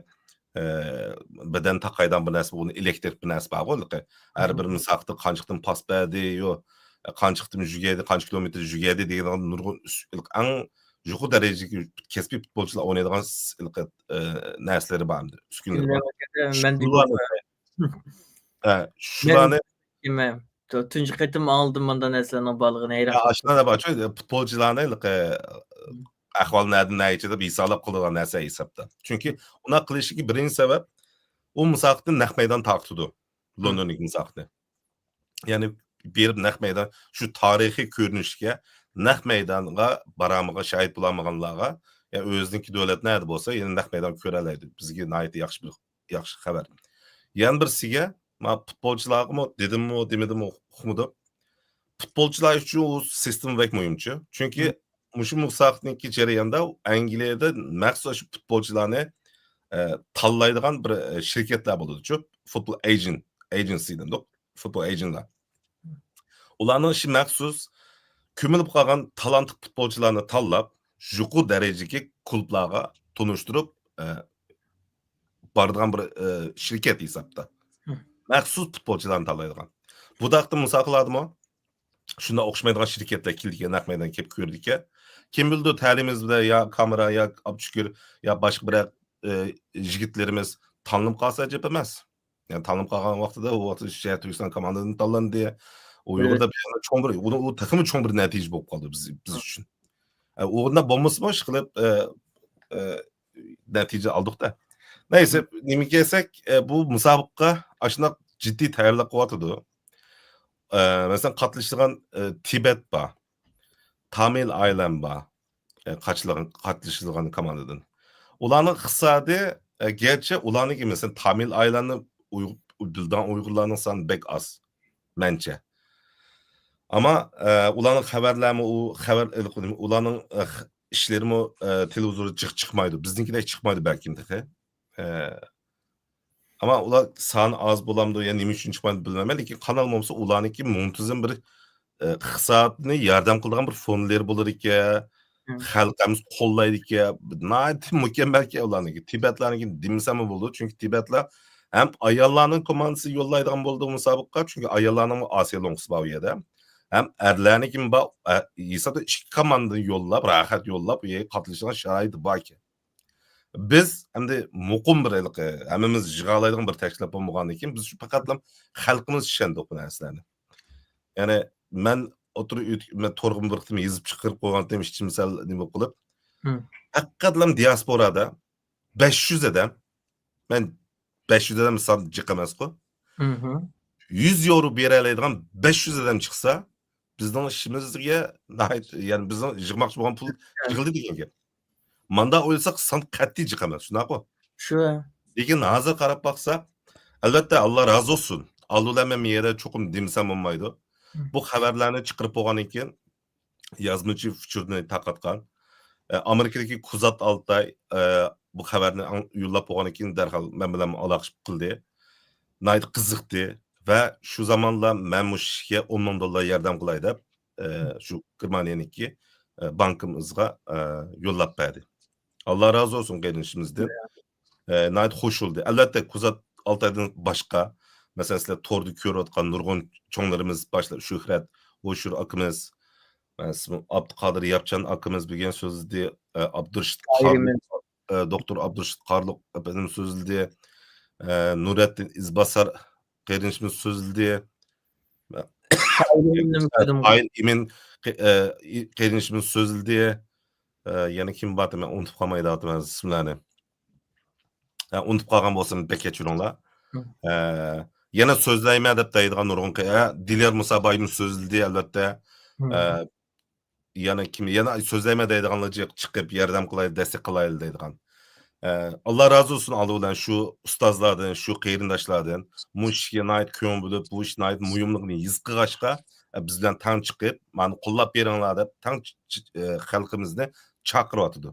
ئە، بەدەن تاقايدىغان بىر نەرسە، بۇ ئېلېكتىك بىر نەرسە بارغۇ، ھېلىقى ھەر بىر مۇسابىقىدە قانچىقتىن پاس بەردى، يو، قانچىقتىن يۈگۈردى، قانچە كىلومېتىر يۈگۈردى دېگەن نۇرغۇن ئۈس-، ھېلىقى ئەڭ يۇقىرى دەرىجىدىكى كەسپىي پۇتبولچىلار ئوينايدىغان س-، ھېلىقى، ئە، نەرسىلىرى بار ئەمدى، ئۈسكۈنىلىرى بار. مەن شۇلارنى، ھە، شۇلارنى تۇنجى قېتىم ئاڭلىدىم مۇنداق نەرسىلەرنىڭ بارلىقىنى، ھەيران قالدىم. ئاشۇنداق بارچۇ، پۇتبولچىلارنى ھېلىقى ئەھۋال نەدىن نەگىچە دەپ ھېسابلاپ قىلىدىغان نەرسە ھېسابتا. چۈنكى ئۇنداق قىلىشتىكى بىرىنچى سەۋەب، ئۇ مۇسابىقىنى نەق مەيدان تارقىتىدۇ. لوندوندىكى مۇسابىقىنى. يەنى بېرىپ نەق مەيدان، شۇ تارىخىي كۆرۈنۈشكە، نەق مەيدانغا بارالمىغان، شاھىت بولالمىغانلارغا، يەنى ئۆزىنىڭكى دۆلەت نەدە بولسا، يەنە نەق مەيدان كۆرەلەيدۇ. بىزگە ناھايىتى ياخشى بىر، ياخشى خەۋەر. يەنە بىرسىگە، ما پۇتبولچىلارغىمۇ دېدىممۇ، دېمىدىممۇ، ئۇقمىدىم. پۇتبولچىلار ئۈچۈن ئۇ سىستېما بەك مۇھىمچۇ. چۈنكى مۇشۇ مۇسابىقىنىڭكى جەريانىدا ئەنگلىيەدە مەخسۇس شۇ پۇتبولچىلارنى، ئە، تاللايدىغان بىر، ئە، شىركەتلەر بولىدۇچۇ. فۇتبول ئېجېنت، ئېجېنسى دېدۇق. فۇتبول ئېجېنتلار. ئۇلارنىڭ ئىشى مەخسۇس كۆمۈلۈپ قالغان تالانتلىق پۇتبولچىلارنى تاللاپ، يۇقىرى دەرىجىدىكى كۇلۇبلارغا تونۇشتۇرۇپ، ئە، بارىدىغان بىر، ئە، شىركەت ھېسابتا. مەخسۇس پۇتبولچىلارنى تاللايدىغان. بۇ داقتا مۇسابىقىلاردىمۇ شۇنداق ئوخشىمايدىغان شىركەتلەر كېلىدىكەن، نەق مەيدانغا كېلىپ كۆرىدىكەن. كىم بىلىدۇ، تەلىيىمىز بىلەن يا كامېرا، يا ئابدۇشۈكۈر، يا باشقا بىرەر، ئە، يىگىتلىرىمىز تاللىنىپ قالسا ئەجەب ئەمەس. يەنى تاللىنىپ قالغان ۋاقتىدا ئۇ ۋاقىتتا شەھەر تۈركىستان كوماندىدىن تاللاندى. ئۇ يولدا بىر چوڭ بىر، ئۇنىڭ، ئۇ تېخىمۇ چوڭ بىر نەتىجە بولۇپ قالدى بىز، بىز ئۈچۈن. ئە، ئۇنداق بولمىسىمۇ، ئىشقىلىپ، ئە، ئە، نەتىجە ئالدۇق-دە. نەيسە، نېمە كەلسەك، ئە، بۇ مۇسابىقىگە ئاشۇنداق جىددىي تەييارلىق قىلىۋاتىدۇ. ئە، مەسىلەن، قاتنىشىدىغان، ئە، تىبەت بار، تامىل ئايلەن بار، ئە، قاتنىشىدىغان، قاتنىشىدىغان كوماندىدىن. ئۇلارنىڭ ئىقتىسادى، ئە، گەرچە ئۇلارنىڭكى، مەسىلەن، تامىل ئايلەننى ئۇيغۇر، بىلىدىغان ئۇيغۇرلارنىڭ سانى بەك ئاز، مەنچە. ئەمما، ئە، ئۇلارنىڭ خەۋەرلەرمۇ، ئۇ خەۋەر ئېلىپ، ئۇلارنىڭ، ئە، ئىشلىرىمۇ، ئە، تېلېۋىزوردا جىق چىقمايدۇ. بىزنىڭكىدەك چىقمايدۇ بەلكىم تېخى. ئە، ئەمما ئۇلار سانى ئاز بولامدۇ يا نېمە ئۈچۈن چىقمايدۇ بىلمەيمەن، لېكىن قانال بولمىسا ئۇلارنىڭكى مۇنتىزىم بىر، ئە، ئىقتىسادنى ياردەم قىلىدىغان بىر فوندلىرى بولىدىكەن، خەلقىمىز قوللايدىكەن، ناھايىتى مۇكەممەلكەن ئۇلارنىڭكى. تىبەتلەرنىڭكى دېمىسەممۇ بولىدۇ، چۈنكى تىبەتلەر ھەم ئاياللارنىڭ كوماندىسى يوللايدىغان بولدى مۇسابىقىگە، چۈنكى ئاياللارنىڭمۇ ئاسىيا لوڭقىسى بار ئۇ يەردە. ھەم ئەرلەرنىڭكىمۇ بار، ئە، ھېسابتا ئىككى كوماندىنى يوللاپ، راھەت يوللاپ، ئۇ يەرگە قاتنىشىدىغان شارائىتى باركەن. بىز ئەمدى مۇقىم بىر ھېلىقى ھەممىمىز يىغالايدىغان بىر تەشكىلات بولمىغاندىن كېيىن، بىز شۇ پەقەتلا خەلقىمىز ئىشەندۇق بۇ نەرسىلەرنى. يەنى مەن ئوتتۇرا ئۆت-، مەن تورغىمۇ بىر قېتىم يېزىپ چىقىرىپ قويغانتىم، ئىچىم سەل نېمە بولۇپ قېلىپ. پەقەتلا دىياسپورادا بەش يۈز ئادەم، مەن بەش يۈز ئادەم سان جىق ئەمەسقۇ. يۈز يورو بېرەلەيدىغان بەش يۈز ئادەم چىقسا، بىزنىڭ ئىشىمىزگە ناھايىتى، يەنى بىزنىڭ يىغماقچى بولغان پۇل يىغىلدى دېگەن گەپ. ماندا ئويلىساق سان قەتئىي جىق ئەمەس، شۇنداققۇ؟ شۇ. لېكىن ھازىر قاراپ باقساق، ئەلۋەتتە، ئاللا رازى بولسۇن. ئالدى بىلەن مەن بۇ يەردە چوقۇم دېمىسەم بولمايدۇ. بۇ خەۋەرلەرنى چىقىرىپ بولغاندىن كېيىن، يازمىچى ئۇچۇرنى تارقاتقان، ئە، ئامېرىكىدىكى كۇزات ئالتاي، ئە، بۇ خەۋەرنى ئاڭ-، يوللاپ بولغاندىن كېيىن دەرھال مەن بىلەن ئالاقىشىپ قىلدى. ناھايىتى قىزىقتى ۋە شۇ زامانلا مەن مۇشۇ ئىشكە ئون مىڭ دوللار ياردەم قىلاي دەپ، ئە، شۇ گېرمانىيەنىڭكى، ئە، بانكىمىزغا، ئە، يوللاپ بەردى. ئاللا رازى بولسۇن قېرىندىشىمىزدىن. ئە، ناھايىتى خوش بولدى. ئەلۋەتتە، كۇزات ئالتايدىن باشقا، مەسىلەن، سىلەر توردا كۆرۈۋاتقان نۇرغۇن چوڭلىرىمىز، باشلىق شۆھرەت، ھوشۇر ئاكىمىز، ئە، ئابدۇقادىر ياپچان ئاكىمىز بۈگۈن سۆزلىدى، ئە، ئابدۇرېشىت قارلۇق، ئە، دوكتور ئابدۇرېشىت قارلۇق ئەپەندىم سۆزلىدى، ئە، نۇرەتتىن ئىزباسار قېرىندىشىمىز سۆزلىدى، ئايىل ئىمىن قېرىندىشىمىز سۆزلىدى، ئە، يەنە كىم بار، مەن ئۇنتۇپ قالمايدىغان ئىسىملارنى. ئە، ئۇنتۇپ قالغان بولسام بەك كەچۈرۈڭلار. ئە، يەنە سۆزلەيمەن دەپ دەيدىغان نۇرغۇن قى-، ئە، دىليار مۇسابايىمۇ سۆزلىدى، ئەلۋەتتە. ئە، يەنە كىم، يەنە سۆزلەيمەن دەيدىغانلار جىق چىقىپ ياردەم قىلايلى، دەستەك قىلايلى دەيدىغان. ئە، ئاللا رازى بولسۇن ئالدى بىلەن شۇ ئۇستازلاردىن، شۇ قېرىنداشلاردىن. مۇشۇ ئىشكە ناھايىتى كۆڭۈل بۆلۈپ، بۇ ئىش ناھايىتى مۇھىملىقىنى ھېس قىلغاچقا، ئە، بىز بىلەن تەڭ چىقىپ، مانا قوللاپ بېرىڭلار دەپ تەڭ چ-، چ-، ئە، خەلقىمىزنى چاقىرىۋاتىدۇ.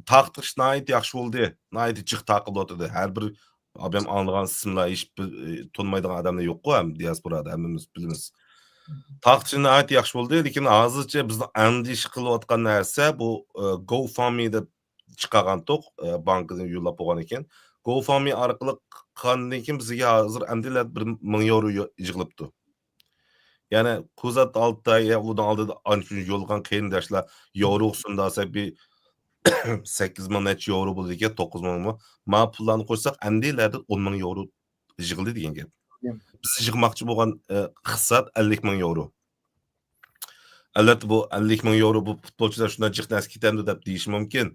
تارقىتىش ناھايىتى ياخشى بولدى. ناھايىتى جىق تارقىلىۋاتىدۇ. ھەر بىر ئابام ئاڭلىغان ئىسىملار، ھېچ بىر، ئى، تونۇمايدىغان ئادەملەر يوققۇ، ھەم دىياسپورادا ھەممىمىز بىلىمىز. تارقىتىش ناھايىتى ياخشى بولدى، لېكىن ھازىرچە بىزنىڭ ئەندىشە قىلىۋاتقان نەرسە بۇ، ئى، GoFundMe دەپ چىقارغانتۇق، ئى، بانكىدىن يوللاپ بولغاندىن كېيىن. GoFundMe ئارقىلىق قىلغاندىن كېيىن بىزگە ھازىر ئەمدىلا بىر مىڭ يورو يو-، يىغىلىپتۇ. يەنى كۇزات ئالتاي، يا ئۇنىڭ ئالدىدا ئانچە يوللىغان قېرىنداشلار يورو ئۇسۇلدا ئالسا بىر سەككىز مىڭ نەچچە يورو بولىدىكەن، توققۇز مىڭمۇ. ما پۇللارنى قوشساق ئەمدىلەدىن ئون مىڭ يورو يىغىلدى دېگەن گەپ. بىز يىغماقچى بولغان، ئە، ئىقتىساد ئەللىك مىڭ يورو. ئەلۋەتتە بۇ ئەللىك مىڭ يورو بۇ پۇتبولچىلار شۇنداق جىق نەرسە كېتەمدۇ دەپ دېيىشى مۇمكىن.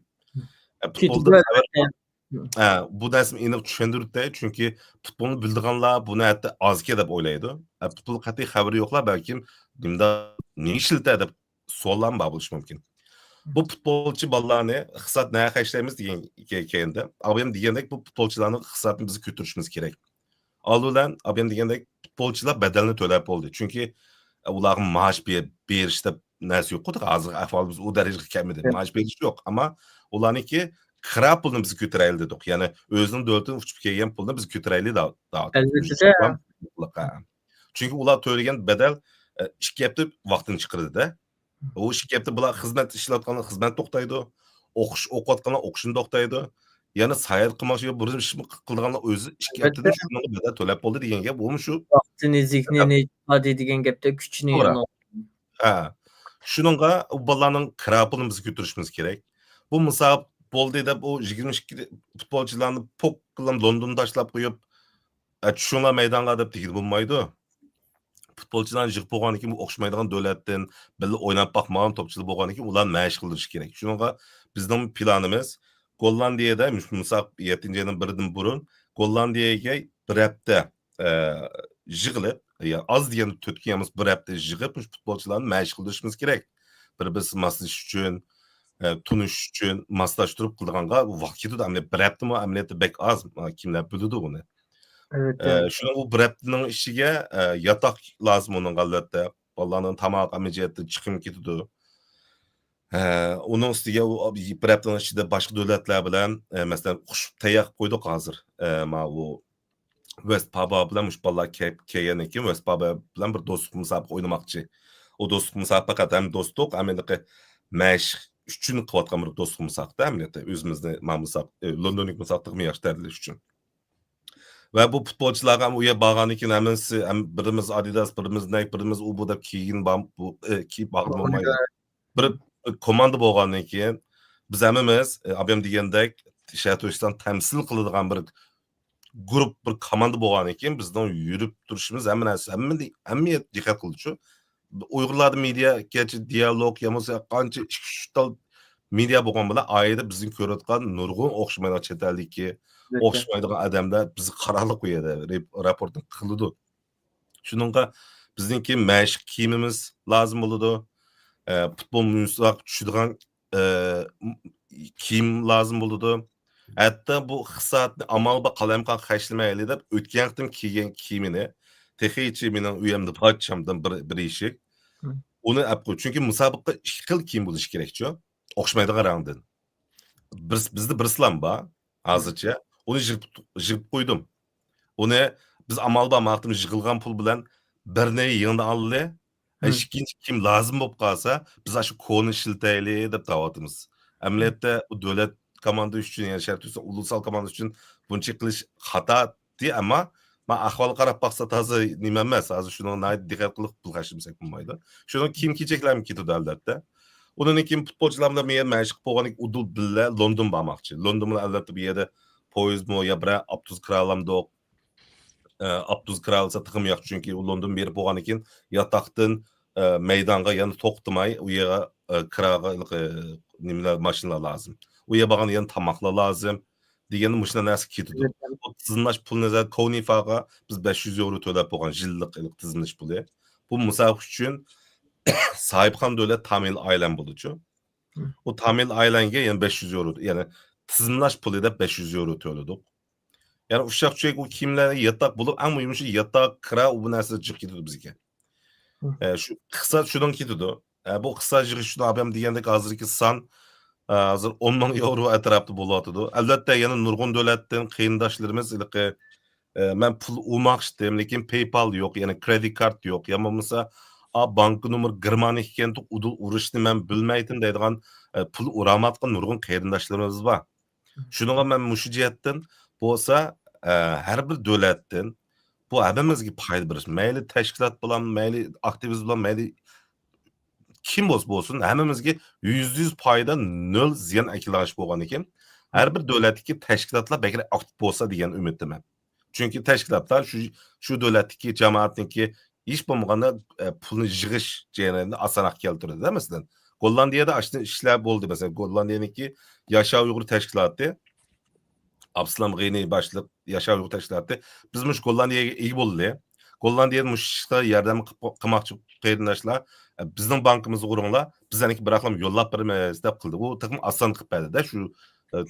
ئە، پۇتبولدا كېتىدۇ، ئەلۋەتتە. ھە، بۇ نەرسىنى ئېنىق چۈشەندۈرۈپ بېرەي، چۈنكى پۇتبولنى بىلىدىغانلار بۇ نەتتە ئازكەن دەپ ئويلايدۇ. ھە، پۇتبول قەتئىي خەۋىرى يوقلار بەلكىم نېمە ئىشلىتە دەپ سوئاللارمۇ بار بولۇشى مۇمكىن. بۇ پۇتبولچى بالىلارنى ئىقتىساد نەگە خەجلەيمىز دېگەن كەلگەندە، ئابايام دېگەندەك بۇ پۇتبولچىلارنىڭ ئىقتىسادىنى بىز كۆتۈرۈشىمىز كېرەك. ئالدى بىلەن ئابايام دېگەندەك پۇتبولچىلار بەدەلنى تۆلەپ بولدى. چۈنكى ئۇلارغا مائاش بېرىش دەپ نەرسە يوققۇ، ھازىرقى ئەھۋالىمىز ئۇ دەرىجىگە كەلمىدى. مائاش بېرىش يوق، ئەمما ئۇلارنىڭكى كىرا پۇلىنى بىز كۆتۈرەيلى دېدۇق. يەنى ئۆزىنىڭ دۆلىتىدىن ئۇچۇپ كەلگەن پۇلنى بىز كۆتۈرەيلى دەۋاتىمىز. چۈنكى ئۇلار تۆلىگەن بەدەل ئىككى ھەپتە ۋاقتىنى چىقىرىدۇ-دە. ئۇ ئىككى ھەپتە بۇلار خىزمەت ئىشلەۋاتقانلار خىزمەت توختايدۇ. ئوقۇش ئوقۇۋاتقانلار ئوقۇشىنى توختايدۇ. يەنە ساياھەت قىلماقچى بولۇپ بىر ئىش قىلىدىغانلار ئۆزى ئىككى ھەپتىدە شۇنىڭغا بەدەل تۆلەپ بولدى دېگەن گەپ. ئۇمۇ شۇ ۋاقتىنى، زېھنىنى، ئىپادە دېگەن گەپتە كۈچىنى توغرا. ھە. شۇنىڭغا ئۇ بالىلارنىڭ كىرا پۇلىنى بىز كۆتۈرۈشىمىز كېرەك. بۇ مۇسابىقە بولدى دەپ ئۇ يىگىرمە ئىككى پۇتبولچىلارنى پوك قىلىپ لوندوندا تاشلاپ قويۇپ، ئە، چۈشۈڭلار مەيدانغا دەپ دېگىلى بولمايدۇ. پۇتبولچىلارنى يىغىپ بولغاندىن كېيىن ئوخشىمايدىغان دۆلەتتىن، بىللە ئويناپ باقمىغان توپچىلار بولغاندىن كېيىن ئۇلارنى مەشىق قىلدۇرۇش كېرەك. شۇنىڭغا بىزنىڭ پىلانىمىز گوللاندىيەدە مۇش-، مۇسابىقە يەتتىنچى ئاينىڭ بىرىدىن بۇرۇن گوللاندىيەگە بىر ھەپتە، ئە، يىغىلىپ، يا ئاز دېگەندە تۆت كۈن يا بولمىسا بىر ھەپتە يىغىپ، مۇشۇ پۇتبولچىلارنى مەشىق قىلدۇرۇشىمىز كېرەك. بىر-بىرسى ماسلىشىش ئۈچۈن، ئە، تونۇشۇش ئۈچۈن، ماسلاشتۇرۇپ قىلىدىغانغا ۋاقىت كېتىدۇ. ئەمدى بىر ھەپتىمۇ ئەمەلىيەتتە بەك ئاز، كىملەر بىلىدۇ بۇنى. ئەلۋەتتە. ئە، شۇنىڭ بۇ بىر ھەپتىنىڭ ئىچىگە، ئە، ياتاق لازىم ئۇنىڭغا ئەلۋەتتە. بالىلارنىڭ تاماق ھەممە جەھەتتىن چىقىم كېتىدۇ. ئە، ئۇنىڭ ئۈستىگە ئۇ بىر ھەپتىنىڭ ئىچىدە باشقا دۆلەتلەر بىلەن، ئە، مەسىلەن، ئۇقۇشۇپ تەييار قىلىپ قويدۇق ھازىر. ئە، ماۋۇ ۋېست پابا بىلەن مۇشۇ بالىلار كەپ-، كەلگەندىن كېيىن ۋېست پابا بىلەن بىر دوستلۇق مۇسابىقە ئوينىماقچى. ئۇ دوستلۇق مۇسابىقە پەقەت ھەم دوستلۇق، ھەم ھېلىقى مەشىق ئۈچۈن قىلىۋاتقان بىر دوستلۇق مۇسابىقە ئەمەلىيەتتە. ئۆزىمىزنى ما مۇسابىقە، ئە، لوندونلۇق مۇسابىقىنى ياخشى تەرەتلەش ئۈچۈن. ۋە بۇ پۇتبولچىلارغا ھەم ئۇ يەرگە بارغاندىن كېيىن ھەممىسى، ھەم بىرىمىز ئادىداس، بىرىمىز نايك، بىرىمىز ئۇ بۇ دەپ كىيگىن بار-، بۇ، ئە، كىيىپ بارغىلى بولمايدۇ. بىر، بىر كوماندا بولغاندىن كېيىن بىز ھەممىمىز، ئە، ئابايام دېگەندەك شەرقىي تۈركىستان تەمسىل قىلىدىغان بىر گۇرۇپ، بىر كوماندا بولغاندىن كېيىن بىزنىڭ يۈرۈپ تۇرۇشىمىز ھەممە نەرسە، ھەممە، ھەممە يەر دىققەت قىلىدۇ. ئۇيغۇرلاردا مېدىيا، گەرچە دىيالوگ يا بولمىسا قانچە ئىككى ئۈچ تال مېدىيا بولغان بىلەن، ئايدا بىزنىڭ كۆرۈۋاتقان نۇرغۇن ئوخشىمايدىغان چەت ئەلدىكى ئوخشىمايدىغان ئادەملەر بىزگە قارارلىق ئۇ يەردە رېپ-، راپورتنى قىلىدۇ. شۇنىڭغا بىزنىڭكى مەشىق كىيىمىمىز لازىم بولىدۇ. ئە، پۇتبول مۇسابىقىگە چۈشىدىغان، ئە، كىيىم لازىم بولىدۇ. ھەتتا بۇ ئىقتىسادنى ئامال بار قالايمىقان خەجلىمەيلى دەپ ئۆتكەن قېتىم كىيگەن كىيىمىنى تېخىچە مېنىڭ ئۆيۈمدە بار چامدىن بىر، بىر يېشىك. ئۇنى ئەپ قوي. چۈنكى مۇسابىقىگە ئىككى خىل كىيىم بولۇشى كېرەكچۇ. ئوخشىمايدىغان رەڭدىن. بىر، بىزدە بىرسىلام بار ھازىرچە. ئۇنى يىغىپ، يىغىپ قويدۇم. ئۇنى بىز ئامال بار ماقتىم يىغىلغان پۇل بىلەن بىرنى يېڭىدىن ئالدى. ئىككىنچى كىيىم لازىم بولۇپ قالسا، بىز ئاشۇ كونىنى ئىشلىتەيلى دەپ دەۋاتىمىز. ئەمەلىيەتتە ئۇ دۆلەت كوماندىسى ئۈچۈن، يەنى شەرقىي تۈركىستان ئۇلۇسال كوماندىسى ئۈچۈن بۇنچە قىلىش خاتا. ئەمما مانا ئەھۋالغا قاراپ باقسا تازا نېمە ئەمەس. ھازىر شۇنىڭغا ناھايىتى دىققەت قىلىپ پۇل خەجلىمىسەك بولمايدۇ. شۇنىڭ كىيىم-كېچەكلەرمۇ كېتىدۇ ئەلۋەتتە. ئۇنىڭدىن كېيىن پۇتبولچىلار بىلەن مەشىق بولغاندىن كېيىن ئۇدۇل بىللە لوندون بارماقچى. لوندون بىلەن ئەلۋەتتە بۇ يەردە پويىزمۇ يا بىرەر ئاپتوبۇس كىرالامدۇق. ئاپتوبۇس كىرالىسا تېخىمۇ ياخشى، چۈنكى ئۇ لوندون بېرىپ بولغاندىن كېيىن ياتاقتىن، ئە، مەيدانغا يەنە توختىماي، ئۇ يەرگە، ئە، كىراغا، ئە، نېمىلەر، ماشىنىلار لازىم. ئۇ يەرگە بارغاندا يەنە تاماقلار لازىم. دېگەندە مۇشۇنداق نەرسە كېتىدۇ. ئەلۋەتتە. بۇ تىزىملاش پۇلىنى كونىفاغا بىز بەش يۈز يورو تۆلەپ بولغان يىللىق تىزىملاش پۇلى. بۇ مۇسابىقە ئۈچۈن ساھىبخان دۆلەت تامىل ئايلەن بولىدۇچۇ. ئۇ تامىل ئايلەنگە يەنە بەش يۈز يورو، يەنى تىزىملاش پۇلى دەپ بەش يۈز يورو تۆلىدۇق. يەنى ئۇششاق چۈشەك ئۇ كىيىملەر ياتاق بولۇپ، ئەڭ مۇھىمى شۇ ياتاق، كىرا، ئۇ بۇ نەرسىلەر جىق كېتىدۇ بىزگە. ئە، شۇ ئىقتىساد شۇنىڭ كېتىدۇ. ئە، بۇ ئىقتىساد يىغىش ئۈچۈن ئابايام دېگەندەك ھازىرقى سان، ئە، ھازىر ئون مىڭ ياۋرو ئەتراپىدا بولۇۋاتىدۇ. ئەلۋەتتە، يەنە نۇرغۇن دۆلەتتىن قېرىنداشلىرىمىز ھېلىقى، ئە، مەن پۇل ئۇرماقچىدىم، لېكىن پەيپال يوق، يەنى كرېدىت كارت يوق، يا بولمىسا، ئا، بانكا نومۇرى گېرمانىيە ئىكەنتۇق، ئۇدۇل ئۇرۇشنى مەن بىلمەيتتىم دەيدىغان، ئە، پۇل ئۇرالمايدىغان نۇرغۇن قېرىنداشلىرىمىز بار. شۇنىڭغا مەن مۇشۇ جەھەتتىن بولسا، ئە، ھەر بىر دۆلەتتىن بۇ ھەممىمىزگە پايدا بېرىش. مەيلى تەشكىلات بىلەن، مەيلى ئاكتىۋىست بىلەن، مەيلى كىم بولسا بولسۇن، ھەممىمىزگە يۈزدە يۈز پايدا، نۆل زىيان ئەكېلىدىغان ئىش بولغاندىن كېيىن، ھەر بىر دۆلەتتىكى تەشكىلاتلار بەكرەك ئاكتىپ بولسا دېگەن ئۈمىدتىمەن. چۈنكى تەشكىلاتلار شۇ، شۇ دۆلەتتىكى جامائەتنىڭكى ھېچ بولمىغاندا، ئە، پۇلنى يىغىش جەريانىنى ئاسانراق كەلتۈرىدۇ. مەسىلەن، گوللاندىيەدە ئاشۇنداق ئىشلار بولدى. مەسىلەن، گوللاندىيەنىڭكى ياشاۋ ئۇيغۇر تەشكىلاتى ئابدۇسالام غېنى باشلىق ياشار ئۇيغۇر تەشكىلاتى، بىز مۇشۇ گوللاندىيەگە ئىگە بولدى. گوللاندىيەدە مۇشۇ ئىشقا ياردەم قىلماقچى قېرىنداشلار، بىزنىڭ بانكىمىزغا ئۇرۇڭلار، بىز ئەنىكى بىراقلا يوللاپ بېرىمىز دەپ قىلدى. ئۇ تېخىمۇ ئاسان قىلىپ بەردى-دە، شۇ، ئە،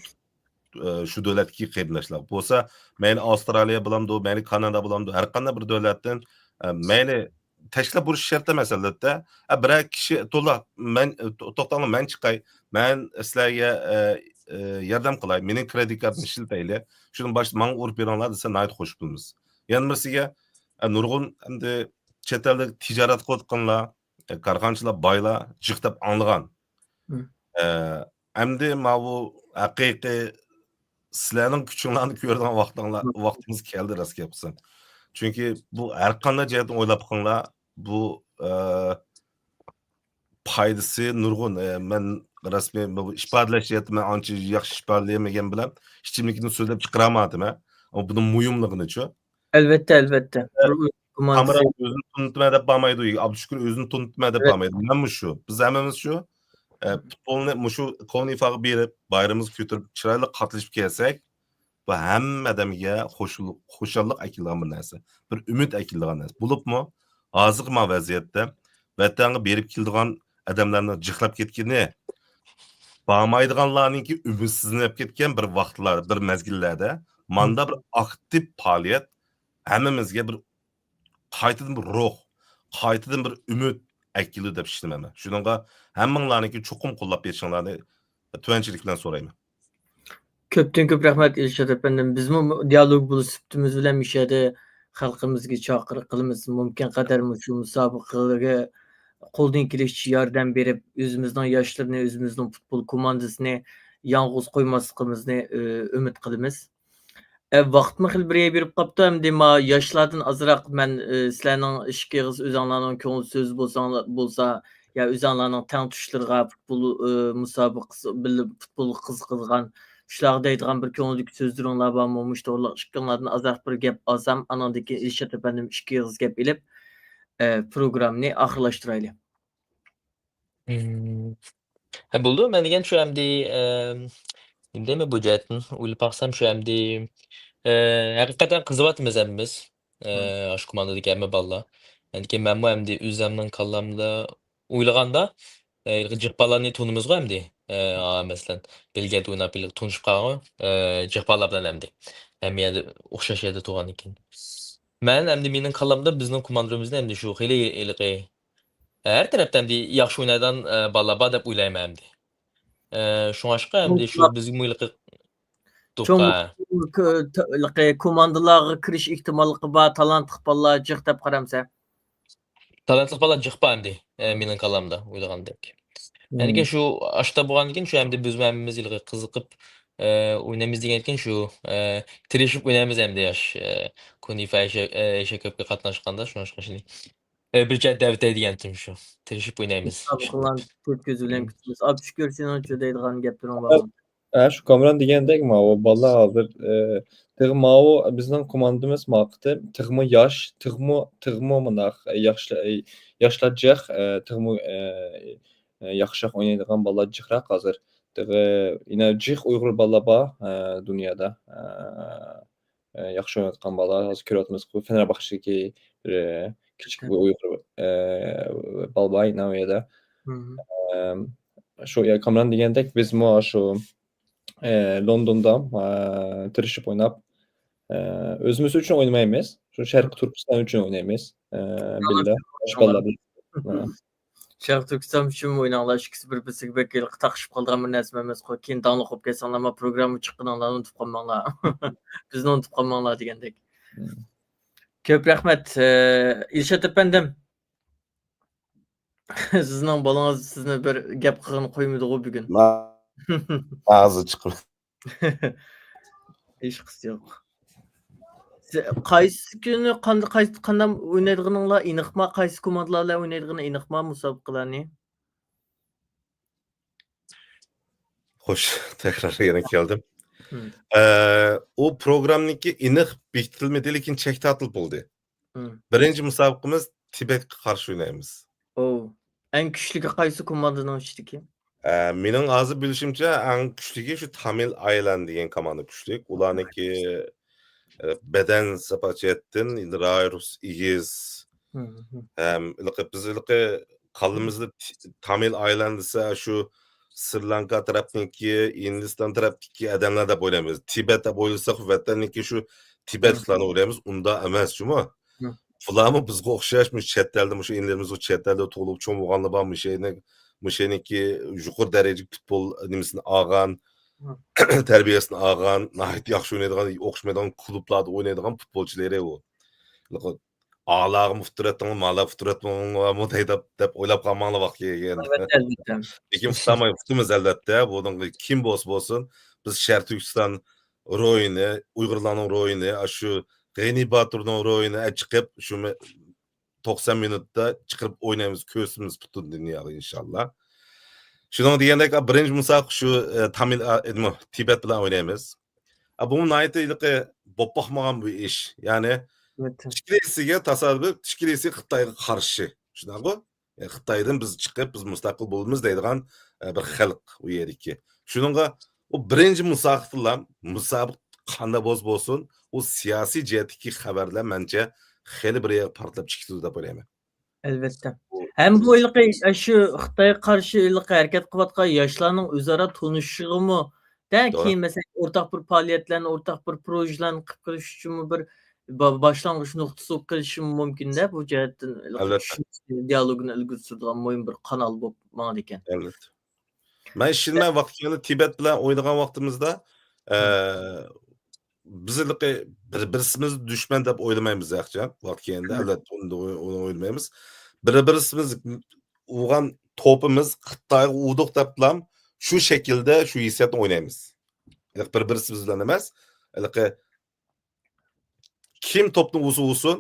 ئە، شۇ دۆلەتتىكى قېرىنداشلار. بولسا مەيلى ئاۋسترالىيە بولامدۇ، مەيلى كانادا بولامدۇ، ھەر قانداق بىر دۆلەتتىن، ئە، مەيلى تەشكىلات بولۇشى شەرت ئەمەس، ئەلۋەتتە. ئە، بىرەر كىشى تولا، مەن، تو-، توختاڭلار، مەن چىقاي، مەن سىلەرگە، ئە، ئە، ياردەم قىلاي، مېنىڭ كرېدىت كارتىمنى ئىشلىتەيلى، شۇنىڭ باشتا ماڭا ئۇرۇپ بېرىڭلار دېسە، ناھايىتى خوش بولىمىز. يەنە بىرسىگە، ئە، نۇرغۇن ئەمدى چەت ئەلدە تىجارەت قىلىۋاتقانلار، ئە، كارخانىچىلار، بايلار جىق دەپ ئاڭلىغان. مم. ئە، ئەمدى ماۋۇ ھەقىقىي سىلەرنىڭ كۈچۈڭلارنى كۆرىدىغان ۋاقتىڭلار، مم. ۋاقتىمىز كەلدى، راست گەپ قىلسام. چۈنكى بۇ ھەر قانداق جەھەتتىن ئويلاپ بېقىڭلار، بۇ، ئە، پايدىسى نۇرغۇن. ئە، مەن رەسمىي بۇ ئىپادىلەش جەھەتتە مەن ئانچە ياخشى ئىپادىلىيەلمىگەن بىلەن، ئىچىمدىكىنى سۆزلەپ چىقىرالمايتتىم. ئەمما بۇنىڭ مۇھىملىقىنىچۇ؟ ئەلۋەتتە، ئەلۋەتتە. ئە، بىر ئۇيغۇر كوماندىسى. قامران ئۆزىنى تونۇتىمەن دەپ بارمايدۇ، ئابدۇشۈكۈر ئۆزىنى تونۇتىمەن دەپ بارمايدۇ. مەنمۇ شۇ. بىز ھەممىمىز شۇ. ئە، پۇتبولنى مۇشۇ كونا ئىفاغا بېرىپ، بايرىمىمىزنى كۆتۈرۈپ، چىرايلىق قاتنىشىپ كەلسەك، بۇ ھەممە ئادەمگە خۇشال-، خۇشاللىق ئەكېلىدىغان بىر نەرسە. بىر ئۈمىد ئەكېلىدىغان نەرسە. بولۇپمۇ ھازىرقى مانا ۋەزىيەتتە ۋەتەنگە بېرىپ كېلىدىغان ئادەملەرنىڭ جىقلاپ كەتكىنى، بارمايدىغانلارنىڭكى ئۈمىدسىزلىنىپ كەتكەن بىر ۋاقىتلار، بىر مەزگىللەردە ماندا بىر ئاكتىپ پائالىيەت ھەممىمىزگە بىر قايتىدىن بىر روھ، قايتىدىن بىر ئۈمىد ئەكېلىدۇ دەپ ئىشىنىمەن مەن. شۇنىڭغا ھەممىڭلارنىڭكى چوقۇم قوللاپ بېرىشىڭلارنى تۆۋەنچىلىك بىلەن سورايمەن. كۆپتىن كۆپ رەھمەت، ئىلشات ئەپەندىم. بىزمۇ دىيالوگ بولۇش سۈپىتىمىز بىلەن مۇشۇ يەردە خەلقىمىزگە چاقىرىق قىلىمىز. مۇمكىن قەدەر مۇشۇ مۇسابىقىگە قولدىن كېلىشىچە ياردەم بېرىپ، ئۆزىمىزنىڭ ياشلىرىنى، ئۆزىمىزنىڭ پۇتبول كوماندىسىنى يالغۇز قويماسلىقىمىزنى، ئى، ئۈمىد قىلىمىز. ئە، ۋاقىتمۇ خېلى بىر يەرگە بېرىپ قاپتۇ. ئەمدى ما ياشلاردىن ئازراق مەن، ئى، سىلەرنىڭ ئىككى ئېغىز ئۆزۈڭلارنىڭ كۆڭۈل سۆزى بولساڭلار، بولسا، يا ئۆزۈڭلارنىڭ تەڭتۇشلىرىغا پۇتبول، ئى، مۇسابىقىسى، بىللە پۇتبولغا قىزىقىدىغان شۇلارغا دەيدىغان بىر كۆڭۈلدىكى سۆزلىرىڭلار بارمۇ؟ مۇشۇ توغرىلىق ئىككىڭلاردىن ئازراق بىر گەپ ئالسام، ئانىڭدىن كېيىن ئىلشات ئەپەندىم ئىككى ئېغىز گەپ ئېلىپ، ئە، پروگراممىنى ئاخىرلاشتۇرايلى. مم. ھە، بولىدۇ. مەن دېگەن شۇ ئەمدى، ئەم، نېمە دەيمەن بۇ جەھەتتىن ئويلاپ باقسام، شۇ ئەمدى، ئە، ھەقىقەتەن قىزىۋاتىمىز ھەممىمىز. ئە، مم. ئاشۇ كوماندىدىكى ھەممە بالىلار. يەنىكى مەنمۇ ئەمدى ئۆزۈمنىڭ كاللامدا ئويلىغاندا، ئە، ھېلىقى جىق بالىلارنى تونۇيمىزغۇ ئەمدى. ئە، مم. ئا، مەسىلەن، بىلگەت ئويناپ، ھېلىقى تونۇشۇپ قالغان، ئە، جىق بالىلار بىلەن ئەمدى. ھەممە يەردە ئوخشاش يەردە تۇرغاندىن كېيىن. مەن ئەمدى مېنىڭ كاللامدا بىزنىڭ كوماندىرىمىزنى ئەمدى شۇ خېلى ھېلىقى ھەر تەرەپتە ئەمدى ياخشى ئوينايدىغان، ئە، بالىلار بار دەپ ئويلايمەن ئەمدى. ئە، شۇڭلاشقا ئەمدى شۇ چوڭ بىزگىمۇ ھېلىقى چوڭ دوقا. كو-، ت-، ھېلىقى كوماندىلارغا كىرىش ئېھتىماللىقى بار، تالانتلىق بالىلار جىق دەپ قارامسەن؟ تالانتلىق بالىلار جىق بار ئەمدى، ئە، مېنىڭ كاللامدا ئويلىغاندەك. يەنىكى مم. شۇ ئاشتا بولغاندىكىن شۇ ئەمدى بىزمۇ ھەممىمىز ھېلىقى قىزىقىپ، ئە، ئوينايمىز دېگەندىكىن شۇ، ئە، تىرىشىپ ئوينايمىز ئەمدى ياش، ئە، كۇنىفا ئېشە-، ئە، ئېشىيا كۆپكە قاتناشقاندا شۇڭلاشقا شۇنى. ئە، بىر چەت دەۋېتەي دېگەنتىم شۇ. تىرىشىپ ئوينايمىز. مۇسابىقىلارنى تۆت كۆز بىلەن كۈتىمىز. ئابدۇشۈكۈر، سېنىڭچە دەيدىغان گەپلىرىڭ بارمۇ؟ ھە، شۇ كامران دېگەندەك، ماۋۇ بالىلار ھازىر، ئە، تېخى ماۋۇ بىزنىڭ كوماندىمىز ماۋۇ قېتىم تېخىمۇ ياش، تېخىمۇ، تېخىمۇ مۇنداق ياخشىلا-، ياشلار جىق، ئە، تېخىمۇ، ئە، ئە، ياخشىراق ئوينايدىغان بالىلار جىقراق ھازىر. تېخى يەنە جىق ئۇيغۇر بالىلار بار، ئە، دۇنيادا. ئە، ئە، ياخشى ئويناۋاتقان بالا، ھازىر كۆرۈۋاتىمىز، فېنېرباخچىدىكى بىر، ئە، كىچىك بىر ئۇيغۇر، ئە، بالا بار، ئىناۋىيەدە. مم. ئەم، شۇ، يا، كامران دېگەندەك، بىزمۇ شۇ، ئە، لوندوندا، ئە، تىرىشىپ ئويناپ، ئە، ئۆزىمىز ئۈچۈن ئوينىمايمىز، شۇ شەرقىي تۈركىستان ئۈچۈن ئوينايمىز، ئە، بىللە، باشقا بالىلار بىلەن. ئە. شەرقىي تۈركىستان ئۈچۈنمۇ ئويناڭلار، ئىككىسى بىر-بىرسىگە بەك ھېلىقى تاقىشىپ قالىدىغان بىر نەرسە ئەمەسقۇ. كېيىن داڭلىق بولۇپ كەتسەڭلارمۇ، پروگرامما چىققىنىڭلارنى ئۇنتۇپ قالماڭلار. بىزنى ئۇنتۇپ قالماڭلار دېگەندەك. مم. كۆپ رەھمەت. ئە، ئىلشات ئەپەندىم، سىزنىڭ بالىڭىز سىزنى بىر گەپ قىلغىنى قويمىدىغۇ بۈگۈن؟ ما-، ھازىر چىقىپ. ھېچقىسى يوق. سى-، قايسى كۈنى قاند-، قايسى، قانداق ئوينايدىغىنىڭلار ئېنىقما؟ قايسى كوماندىلار بىلەن ئوينايدىغىنى ئېنىقما مۇسابىقىلەرنى؟ خوش، تەكرار يەنە كەلدىم. مم. ئە، ئۇ پروگراممىنىڭكى ئېنىق بېكىتىلمىدى، لېكىن چەك تارتىلىپ بولدى. مم. بىرىنچى مۇسابىقىمىز تىبەتكە قارشى ئوينايمىز. ئوۋ. ئەڭ كۈچلۈكى قايسى كوماندىنىڭ ئىچىدىكى؟ ئە، مېنىڭ ھازىر بىلىشىمچە، ئەڭ كۈچلۈكى شۇ تامىل ئايلاند دېگەن كوماندا كۈچلۈك. ئۇلارنىڭكى، ئە، بەدەن ساپا جەھەتتىن رايروس ئېگىز، ھەم ھېلىقى، بىز ھېلىقى كاللىمىزدا ت-، تامىل ئايلاند دېسە، شۇ سرى لانكا تەرەپنىڭكى، ھىندىستان تەرەپتىكى ئادەملەر دەپ ئويلايمىز. تىبەت دەپ ئويلىساق، ۋەتەننىڭكى شۇ تىبەتلىكلارنى ئويلايمىز. ئۇنداق ئەمەس، جۇمۇ. بۇلارمۇ بىزگە ئوخشاش، مۇشۇ چەت ئەلدە، مۇشۇ ئىنىلىرىمىزغا چەت ئەلدە تۇغۇلۇپ چوڭ بولغانلار بار، مۇشۇ يەرنى، مۇشۇ يەرنىڭكى يۇقىرى دەرىجىلىك پۇتبول نېمىسىنى ئالغان، تەربىيەسىنى ئالغان، ناھايىتى ياخشى ئوينايدىغان، ئوخشىمايدىغان كۇلۇبلاردا ئوينايدىغان پۇتبولچىلىرى ئۇ. ئالاغا ئۇتتۇرۇۋەتتىڭلار، مالا ئۇتتۇرۇۋەتمىدىڭلارمۇ دەي دەپ، دەپ ئويلاپ قالماڭلار ۋاقتى كەلگەندە. ئەلۋەتتە، ئەلۋەتتە. لېكىن ئۇتالماي، ئۇتىمىز ئەلۋەتتە. بۇنىڭغا كىم بولسا بولسۇن، بىز شەرقىي تۈركىستان روھىنى، ئۇيغۇرلارنىڭ روھىنى، ئاشۇ غېنى باتۇرنىڭ روھىنى چىقىپ، شۇ مە-، توقسان مىنۇتتا چىقىرىپ ئوينايمىز، كۆرسىتىمىز پۈتۈن دۇنياغا ئىنشاللا. شۇنىڭ دېگەندەك، بىرىنچى مۇسابىقە شۇ، ئە، تامىل، ئە، نېمە، تىبەت بىلەن ئوينايمىز. ئە، بۇمۇ ناھايىتى ھېلىقى بولۇپ باقمىغان بىر ئىش. يەنى ئىككىلىسىگە تاسادىپ، ئىككىلىسى خىتايغا قارشى. شۇنداققۇ؟ ئە، خىتايدىن بىز چىقىپ، بىز مۇستەقىل بولىمىز دەيدىغان، ئە، بىر خەلق ئۇ يەردىكى. شۇنىڭغا ئۇ بىرىنچى مۇسابىقىدىلا، مۇسابىقە قانداق بولسا بولسۇن، ئۇ سىياسىي جەھەتتىكى خەۋەرلەر مەنچە خېلى بىر يەرگە پارتلاپ چىقىدۇ دەپ ئويلايمەن. ئەلۋەتتە. بۇ ھەم بۇ ھېلىقى، ئە، شۇ خىتايغا قارشى ھېلىقى ھەرىكەت قىلىۋاتقان ياشلارنىڭ ئۆزئارا تونۇشۇشىغىمۇ، دە، توغرا. كېيىن مەسىلەن، ئورتاق بىر پائالىيەتلەرنى، ئورتاق بىر پروژىلارنى قىلىپ قېلىش ئۈچۈنمۇ بىر با-، باشلانغۇچ نۇقتىسى بولۇپ قېلىشىمۇ مۇمكىن-دە، بۇ جەھەتتىن ھېلىقى ئەلۋەتتە. چۈشىنىش دىيالوگىنى ئىلگىرى سۈرىدىغان مۇھىم بىر قانال بولۇپ ماڭىدىكەن. ئەلۋەتتە. مەن ئىشىنىمەن، ۋاقتى كەلگەندە تىبەت بىلەن ئوينىغان ۋاقتىمىزدا، ئە، بىز ھېلىقى بىر-، بىرسىمىزنى دۈشمەن دەپ ئويلىمايمىز، ياخشى. ۋاقتى كەلگەندە، ئەلۋەتتە، ئۇنى، ئۇنى ئويلىمايمىز. بىر-، بىرسىمىز ئۇرغان توپىمىز خىتايغا ئۇردۇق دەپلا شۇ شەكىلدە، شۇ ھېسسىياتنى ئوينايمىز. ھېلىقى بىر-، بىرسىمىز بىلەن ئەمەس، ھېلىقى كىم توپنى ئۇرسا ئۇرسۇن،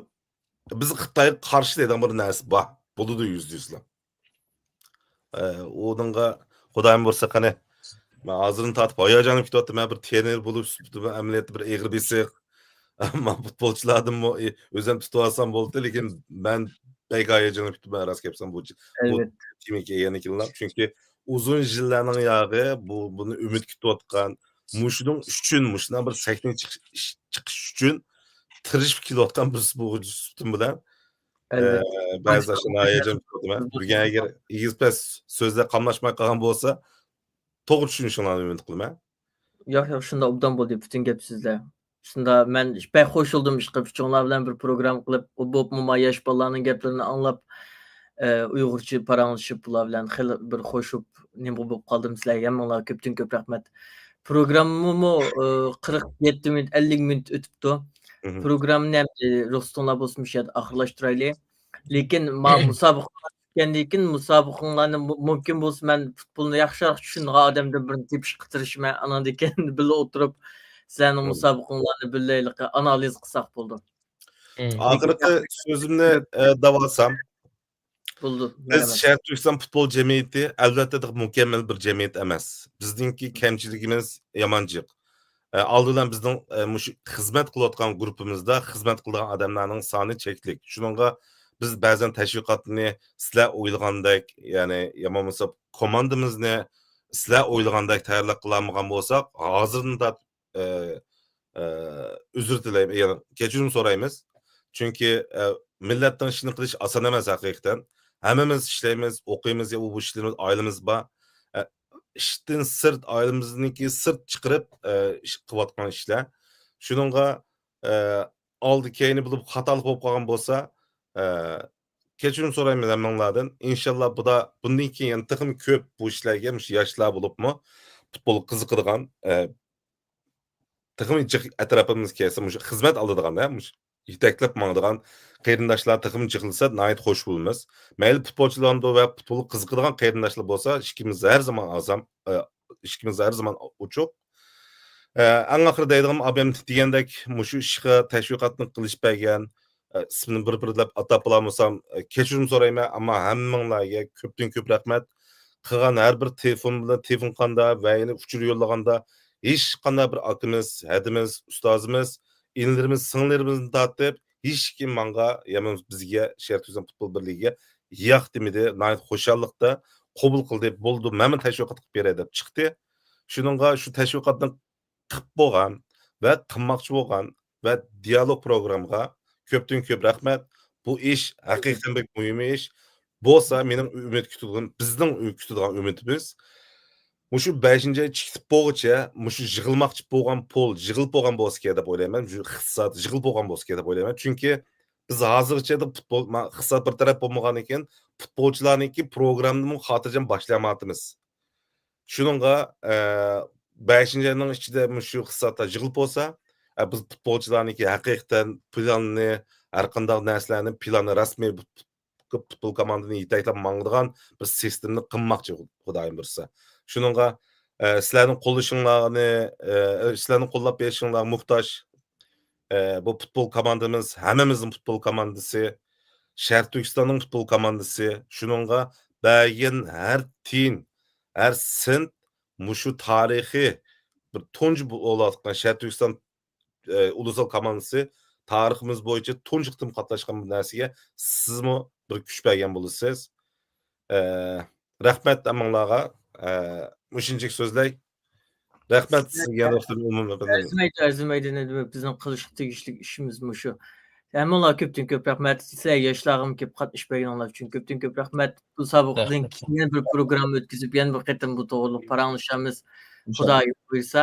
بىز خىتايغا قارشى دەيدىغان بىر نەرسە بار. بولىدۇ يۈزدە يۈزلا. ئە، ئۇنىڭغا خۇدايىم بۇيرۇسا قېنى. مەن ھازىردىن تارتىپ ھاياجانلىنىپ كېتىۋاتىمەن. بىر ترېنېر بولۇپ، سۈپىتىمدە ئەمەلىيەتتە بىر ئېغىر بېسىق. ئەمما پۇتبولچىلاردىنمۇ، ئى، ئۆزۈم تۇتۇۋالسام بولدى، لېكىن مەن بەك ھاياجانلىنىپ كېتىپتىمەن، راست گەپ بولسا، بۇ، بۇ ئەلۋەتتە. تېمىگە كەلگەندىن كېيىنلا. چۈنكى ئۇزۇن يىللارنىڭ ياغى بۇ، بۇنى ئۈمىد كۈتۈۋاتقان، مۇشۇنىڭ ئۈچۈن، مۇشۇنداق بىر سەھنىگە چىقىش، چىقىش ئۈچۈن تىرىشىپ كېلىۋاتقان بىرسى بولغۇچى سۈپىتىم بىلەن، ئەلۋەتتە. ئە، بەزى ئاشۇ ناھايىجان تۇتۇلدىم. بۈگۈن ئەگەر ئېگىز پەس سۆزلەر قاملاشماي قالغان بولسا، توغرا چۈشىنىشىڭلارنى ئۈمىد قىلىمەن. ياق، ياق، شۇنداق ئوبدان بولدى، پۈتۈن گەپ سۆزلەر. شۇنداق، مەن بەك خوش بولدۇم، ئىشقىلىپ، ئۇچۇڭلار بىلەن بىر پروگرامما قىلىپ، بولۇپمۇ ما ياش بالىلارنىڭ گەپلىرىنى ئاڭلاپ، ئە، ئۇيغۇرچە پاراڭلىشىپ، بۇلار بىلەن خېلى بىر خوش بولۇپ، نېمە بولۇپ قالدىم. سىلەرگە ھەممىڭلارغا كۆپتىن كۆپ رەھمەت. پروگراممىمۇ، ئە، قىرىق يەتتە مىنۇت، ئەللىك مىنۇت ئۆتۈپتۇ. مھم. پروگراممىنى ھەم، ئە، رۇخسىتىڭلار بولسا مۇشۇ يەردە ئاخىرلاشتۇرايلى. لېكىن ما مۇسابىقە كەندىكىن مۇسابىقىڭلارنى مۇ-، مۇمكىن بولسا مەن پۇتبولنى ياخشىراق چۈشىنىدىغان ئادەمدىن بىرنى تېپىشقا تىرىشىمەن. ئاناندىن كېيىن بىللە ئولتۇرۇپ سىلەرنىڭ مم. مۇسابىقىڭلارنى بىللە ھېلىقى ئانالىز قىلساق بولىدۇ. مم. لېكىن ئاخىرقى سۆزۈمنى، ئە، داۋالىسام. بولدى. بىز شەرقىي تۈركىستان پۇتبول جەمئىيىتى ئەلۋەتتە مۇكەممەل بىر جەمئىيەت ئەمەس. بىزنىڭكى كەمچىلىكىمىز يامان جىق. ئە، ئالدى بىلەن بىزنىڭ، ئە، مۇشۇ خىزمەت قىلىۋاتقان گۇرۇپپىمىزدا خىزمەت قىلىدىغان ئادەملەرنىڭ سانى چەكلىك. شۇنىڭغا بىز بەزەن تەشۋىقاتنى سىلەر ئويلىغاندەك، يەنى يا بولمىسا كوماندىمىزنى سىلەر ئويلىغاندەك تەييارلىق قىلالمىغان بولساق، ھازىردىن تارتىپ، ئە، ئە، ئۆزۈر تىلەيمىز، يەنى كەچۈرۈم سورايمىز. چۈنكى، ئە، مىللەتنىڭ ئىشىنى قىلىش ئاسان ئەمەس ھەقىقەتەن. ھەممىمىز ئىشلەيمىز، ئوقۇيمىز، يا ئۇ بۇ ئىشلىرىمىز، ئائىلىمىز بار. ئە، ئىشتىن سىرت، ئائىلىمىزنىڭكى سىرت چىقىرىپ، ئە، ئىش قىلىۋاتقان ئىشلار. شۇنىڭغا، ئە، ئالدى كەينى بولۇپ خاتالىق بولۇپ قالغان بولسا، ئە، كەچۈرۈم سورايمىز ھەممىڭلاردىن. ئىنشاللا بۇدا، بۇندىن كېيىن يەنە تېخىمۇ كۆپ بۇ ئىشلارغا مۇشۇ ياشلار بولۇپمۇ پۇتبولغا قىزىقىدىغان، ئە، تېخىمۇ جىق ئەتراپىمىزغا كەلسە، مۇشۇ خىزمەت ئالىدىغان، ھە، مۇشۇ يېتەكلەپ ماڭىدىغان قېرىنداشلار تېخىمۇ جىقلىسا ناھايىتى خوش بولىمىز. مەيلى پۇتبولچىلار ۋە پۇتبولغا قىزىقىدىغان قېرىنداشلار بولسا، ئىشىكىمىز ھەر زامان ئازام-، ئە، ئىشىكىمىز ھەر زامان ئوچۇق. ئە، ئەڭ ئاخىرى دەيدىغىنىم، ئابىم دېگەندەك مۇشۇ ئىشقا تەشۋىقاتنى قىلىشىپ بەرگەن، ئە، ئىسمىنى بىر-بىرلەپ ئاتاپ بولالمىسام، ئە، كەچۈرۈم سورايمەن، ئەمما ھەممىڭلارگە كۆپتىن كۆپ رەھمەت. قىلغان ھەر بىر تېلېفون بىلەن تېلېفون قىلغاندا ۋە يەنە ئۇچۇر يوللىغاندا ھېچقانداق بىر ئاكىمىز، ھەدىمىز، ئۇستازىمىز، ئىنىلىرىمىز، سىڭىللىرىمىزدىن تارتىپ ھېچكىم ماڭا يا بولمىسا بىزگە، شەرقىي تۈركىستان پۇتبول بىرلىكىگە ياق دېمىدى. ناھايىتى خۇشاللىقتا قوبۇل قىلدى، بولدى، مەنمۇ تەشۋىقات قىلىپ بېرەي دەپ چىقتى. شۇنىڭغا شۇ تەشۋىقاتنى قىلىپ بولغان ۋە قىلماقچى بولغان ۋە دىيالوگ پروگراممىغا كۆپتىن كۆپ رەھمەت. بۇ ئىش ھەقىقەتەن بەك مۇھىم ئىش. بولسا مېنىڭ ئۈمىد كۈتىدىغان، بىزنىڭ كۈتىدىغان ئۈمىدىمىز، مۇشۇ بەشىنچى ئاي چىقىپ بولغۇچە، مۇشۇ يىغىلماقچى بولغان پۇل يىغىلىپ بولغان بولسىكەن دەپ ئويلايمەن. مۇشۇ ئىقتىساد يىغىلىپ بولغان بولسىكەن دەپ ئويلايمەن. چۈنكى بىز ھازىرغىچە پۇتبول، ما-، ئىقتىساد بىر تەرەپ بولمىغاندىن كېيىن، پۇتبولچىلارنىڭكى پروگراممىنىمۇ خاتىرجەم باشلىيالمايۋاتىمىز. شۇنىڭغا، ئە، بەشىنچى ئاينىڭ ئىچىدە مۇشۇ ئىقتىسادتا يىغىلىپ بولسا، ئە، بىز پۇتبولچىلارنىڭكى ھەقىقەتەن پىلاننى، ھەر قانداق نەرسىلەرنى پىلاننى رەسمىي پۇتبول كوماندىنى يېتەكلەپ ماڭىدىغان بىر سىستېمىنى قىلماقچى، خۇدايىم بۇيرۇسا. شۇنىڭغا، ئە، سىلەرنىڭ قوللىشىڭلارنى، ئە، سىلەرنىڭ قوللاپ بېرىشىڭلارغا موھتاج. ئە، بۇ پۇتبول كوماندىمىز، ھەممىمىزنىڭ پۇتبول كوماندىسى، شەرقىي تۈركىستاننىڭ پۇتبول كوماندىسى. شۇنىڭغا بەرگەن ھەر تىيىن، ھەر سېنت مۇشۇ تارىخىي بىر تۇنجى بولۇۋاتقان شەرقىي تۈركىستان، ئە، ئۇلۇسال كوماندىسى تارىخىمىز بويىچە تۇنجى قېتىم قاتناشقان بۇ نەرسىگە سىزمۇ بىر كۈچ بەرگەن بولىسىز. ئە، رەھمەت ھەممىڭلارغا. ئە، مۇشۇنچىلىك سۆزلەي. رەھمەت سىزگە يەنە بىر قېتىم ئومۇمەي ئەرزىمەيدۇ، ئەرزىمەيدۇ، نېمە، بىزنىڭ قىلىشقا تېگىشلىك ئىشىمىز مۇشۇ. ھەممىڭلارغا كۆپتىن كۆپ رەھمەت. سىلەر ياشلارغىمۇ كېلىپ قاتنىشىپ بەرگىنىڭلار ئۈچۈن كۆپتىن كۆپ رەھمەت. بۇ سابىقىدىن رەھمەت. كېيىن يەنە بىر پروگرامما ئۆتكۈزۈپ، يەنە بىر قېتىم بۇ توغرىلىق پاراڭلىشارمىز. ئىنشاللا. خۇدايىم بۇيرۇسا.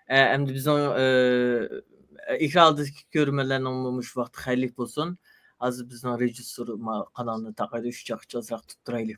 ئە، ئەمدى بىزنىڭ، ئە، ئېكران ئالدىدىكى كۆرۈرمەنلەرنىڭمۇ مۇشۇ ۋاقتى خەيرلىك بولسۇن. ھازىر بىزنىڭ رېژىسسور ما-، قانالنى تاقايدۇ، شۇ چاغقىچە ئازراق تۇتتۇرايلى.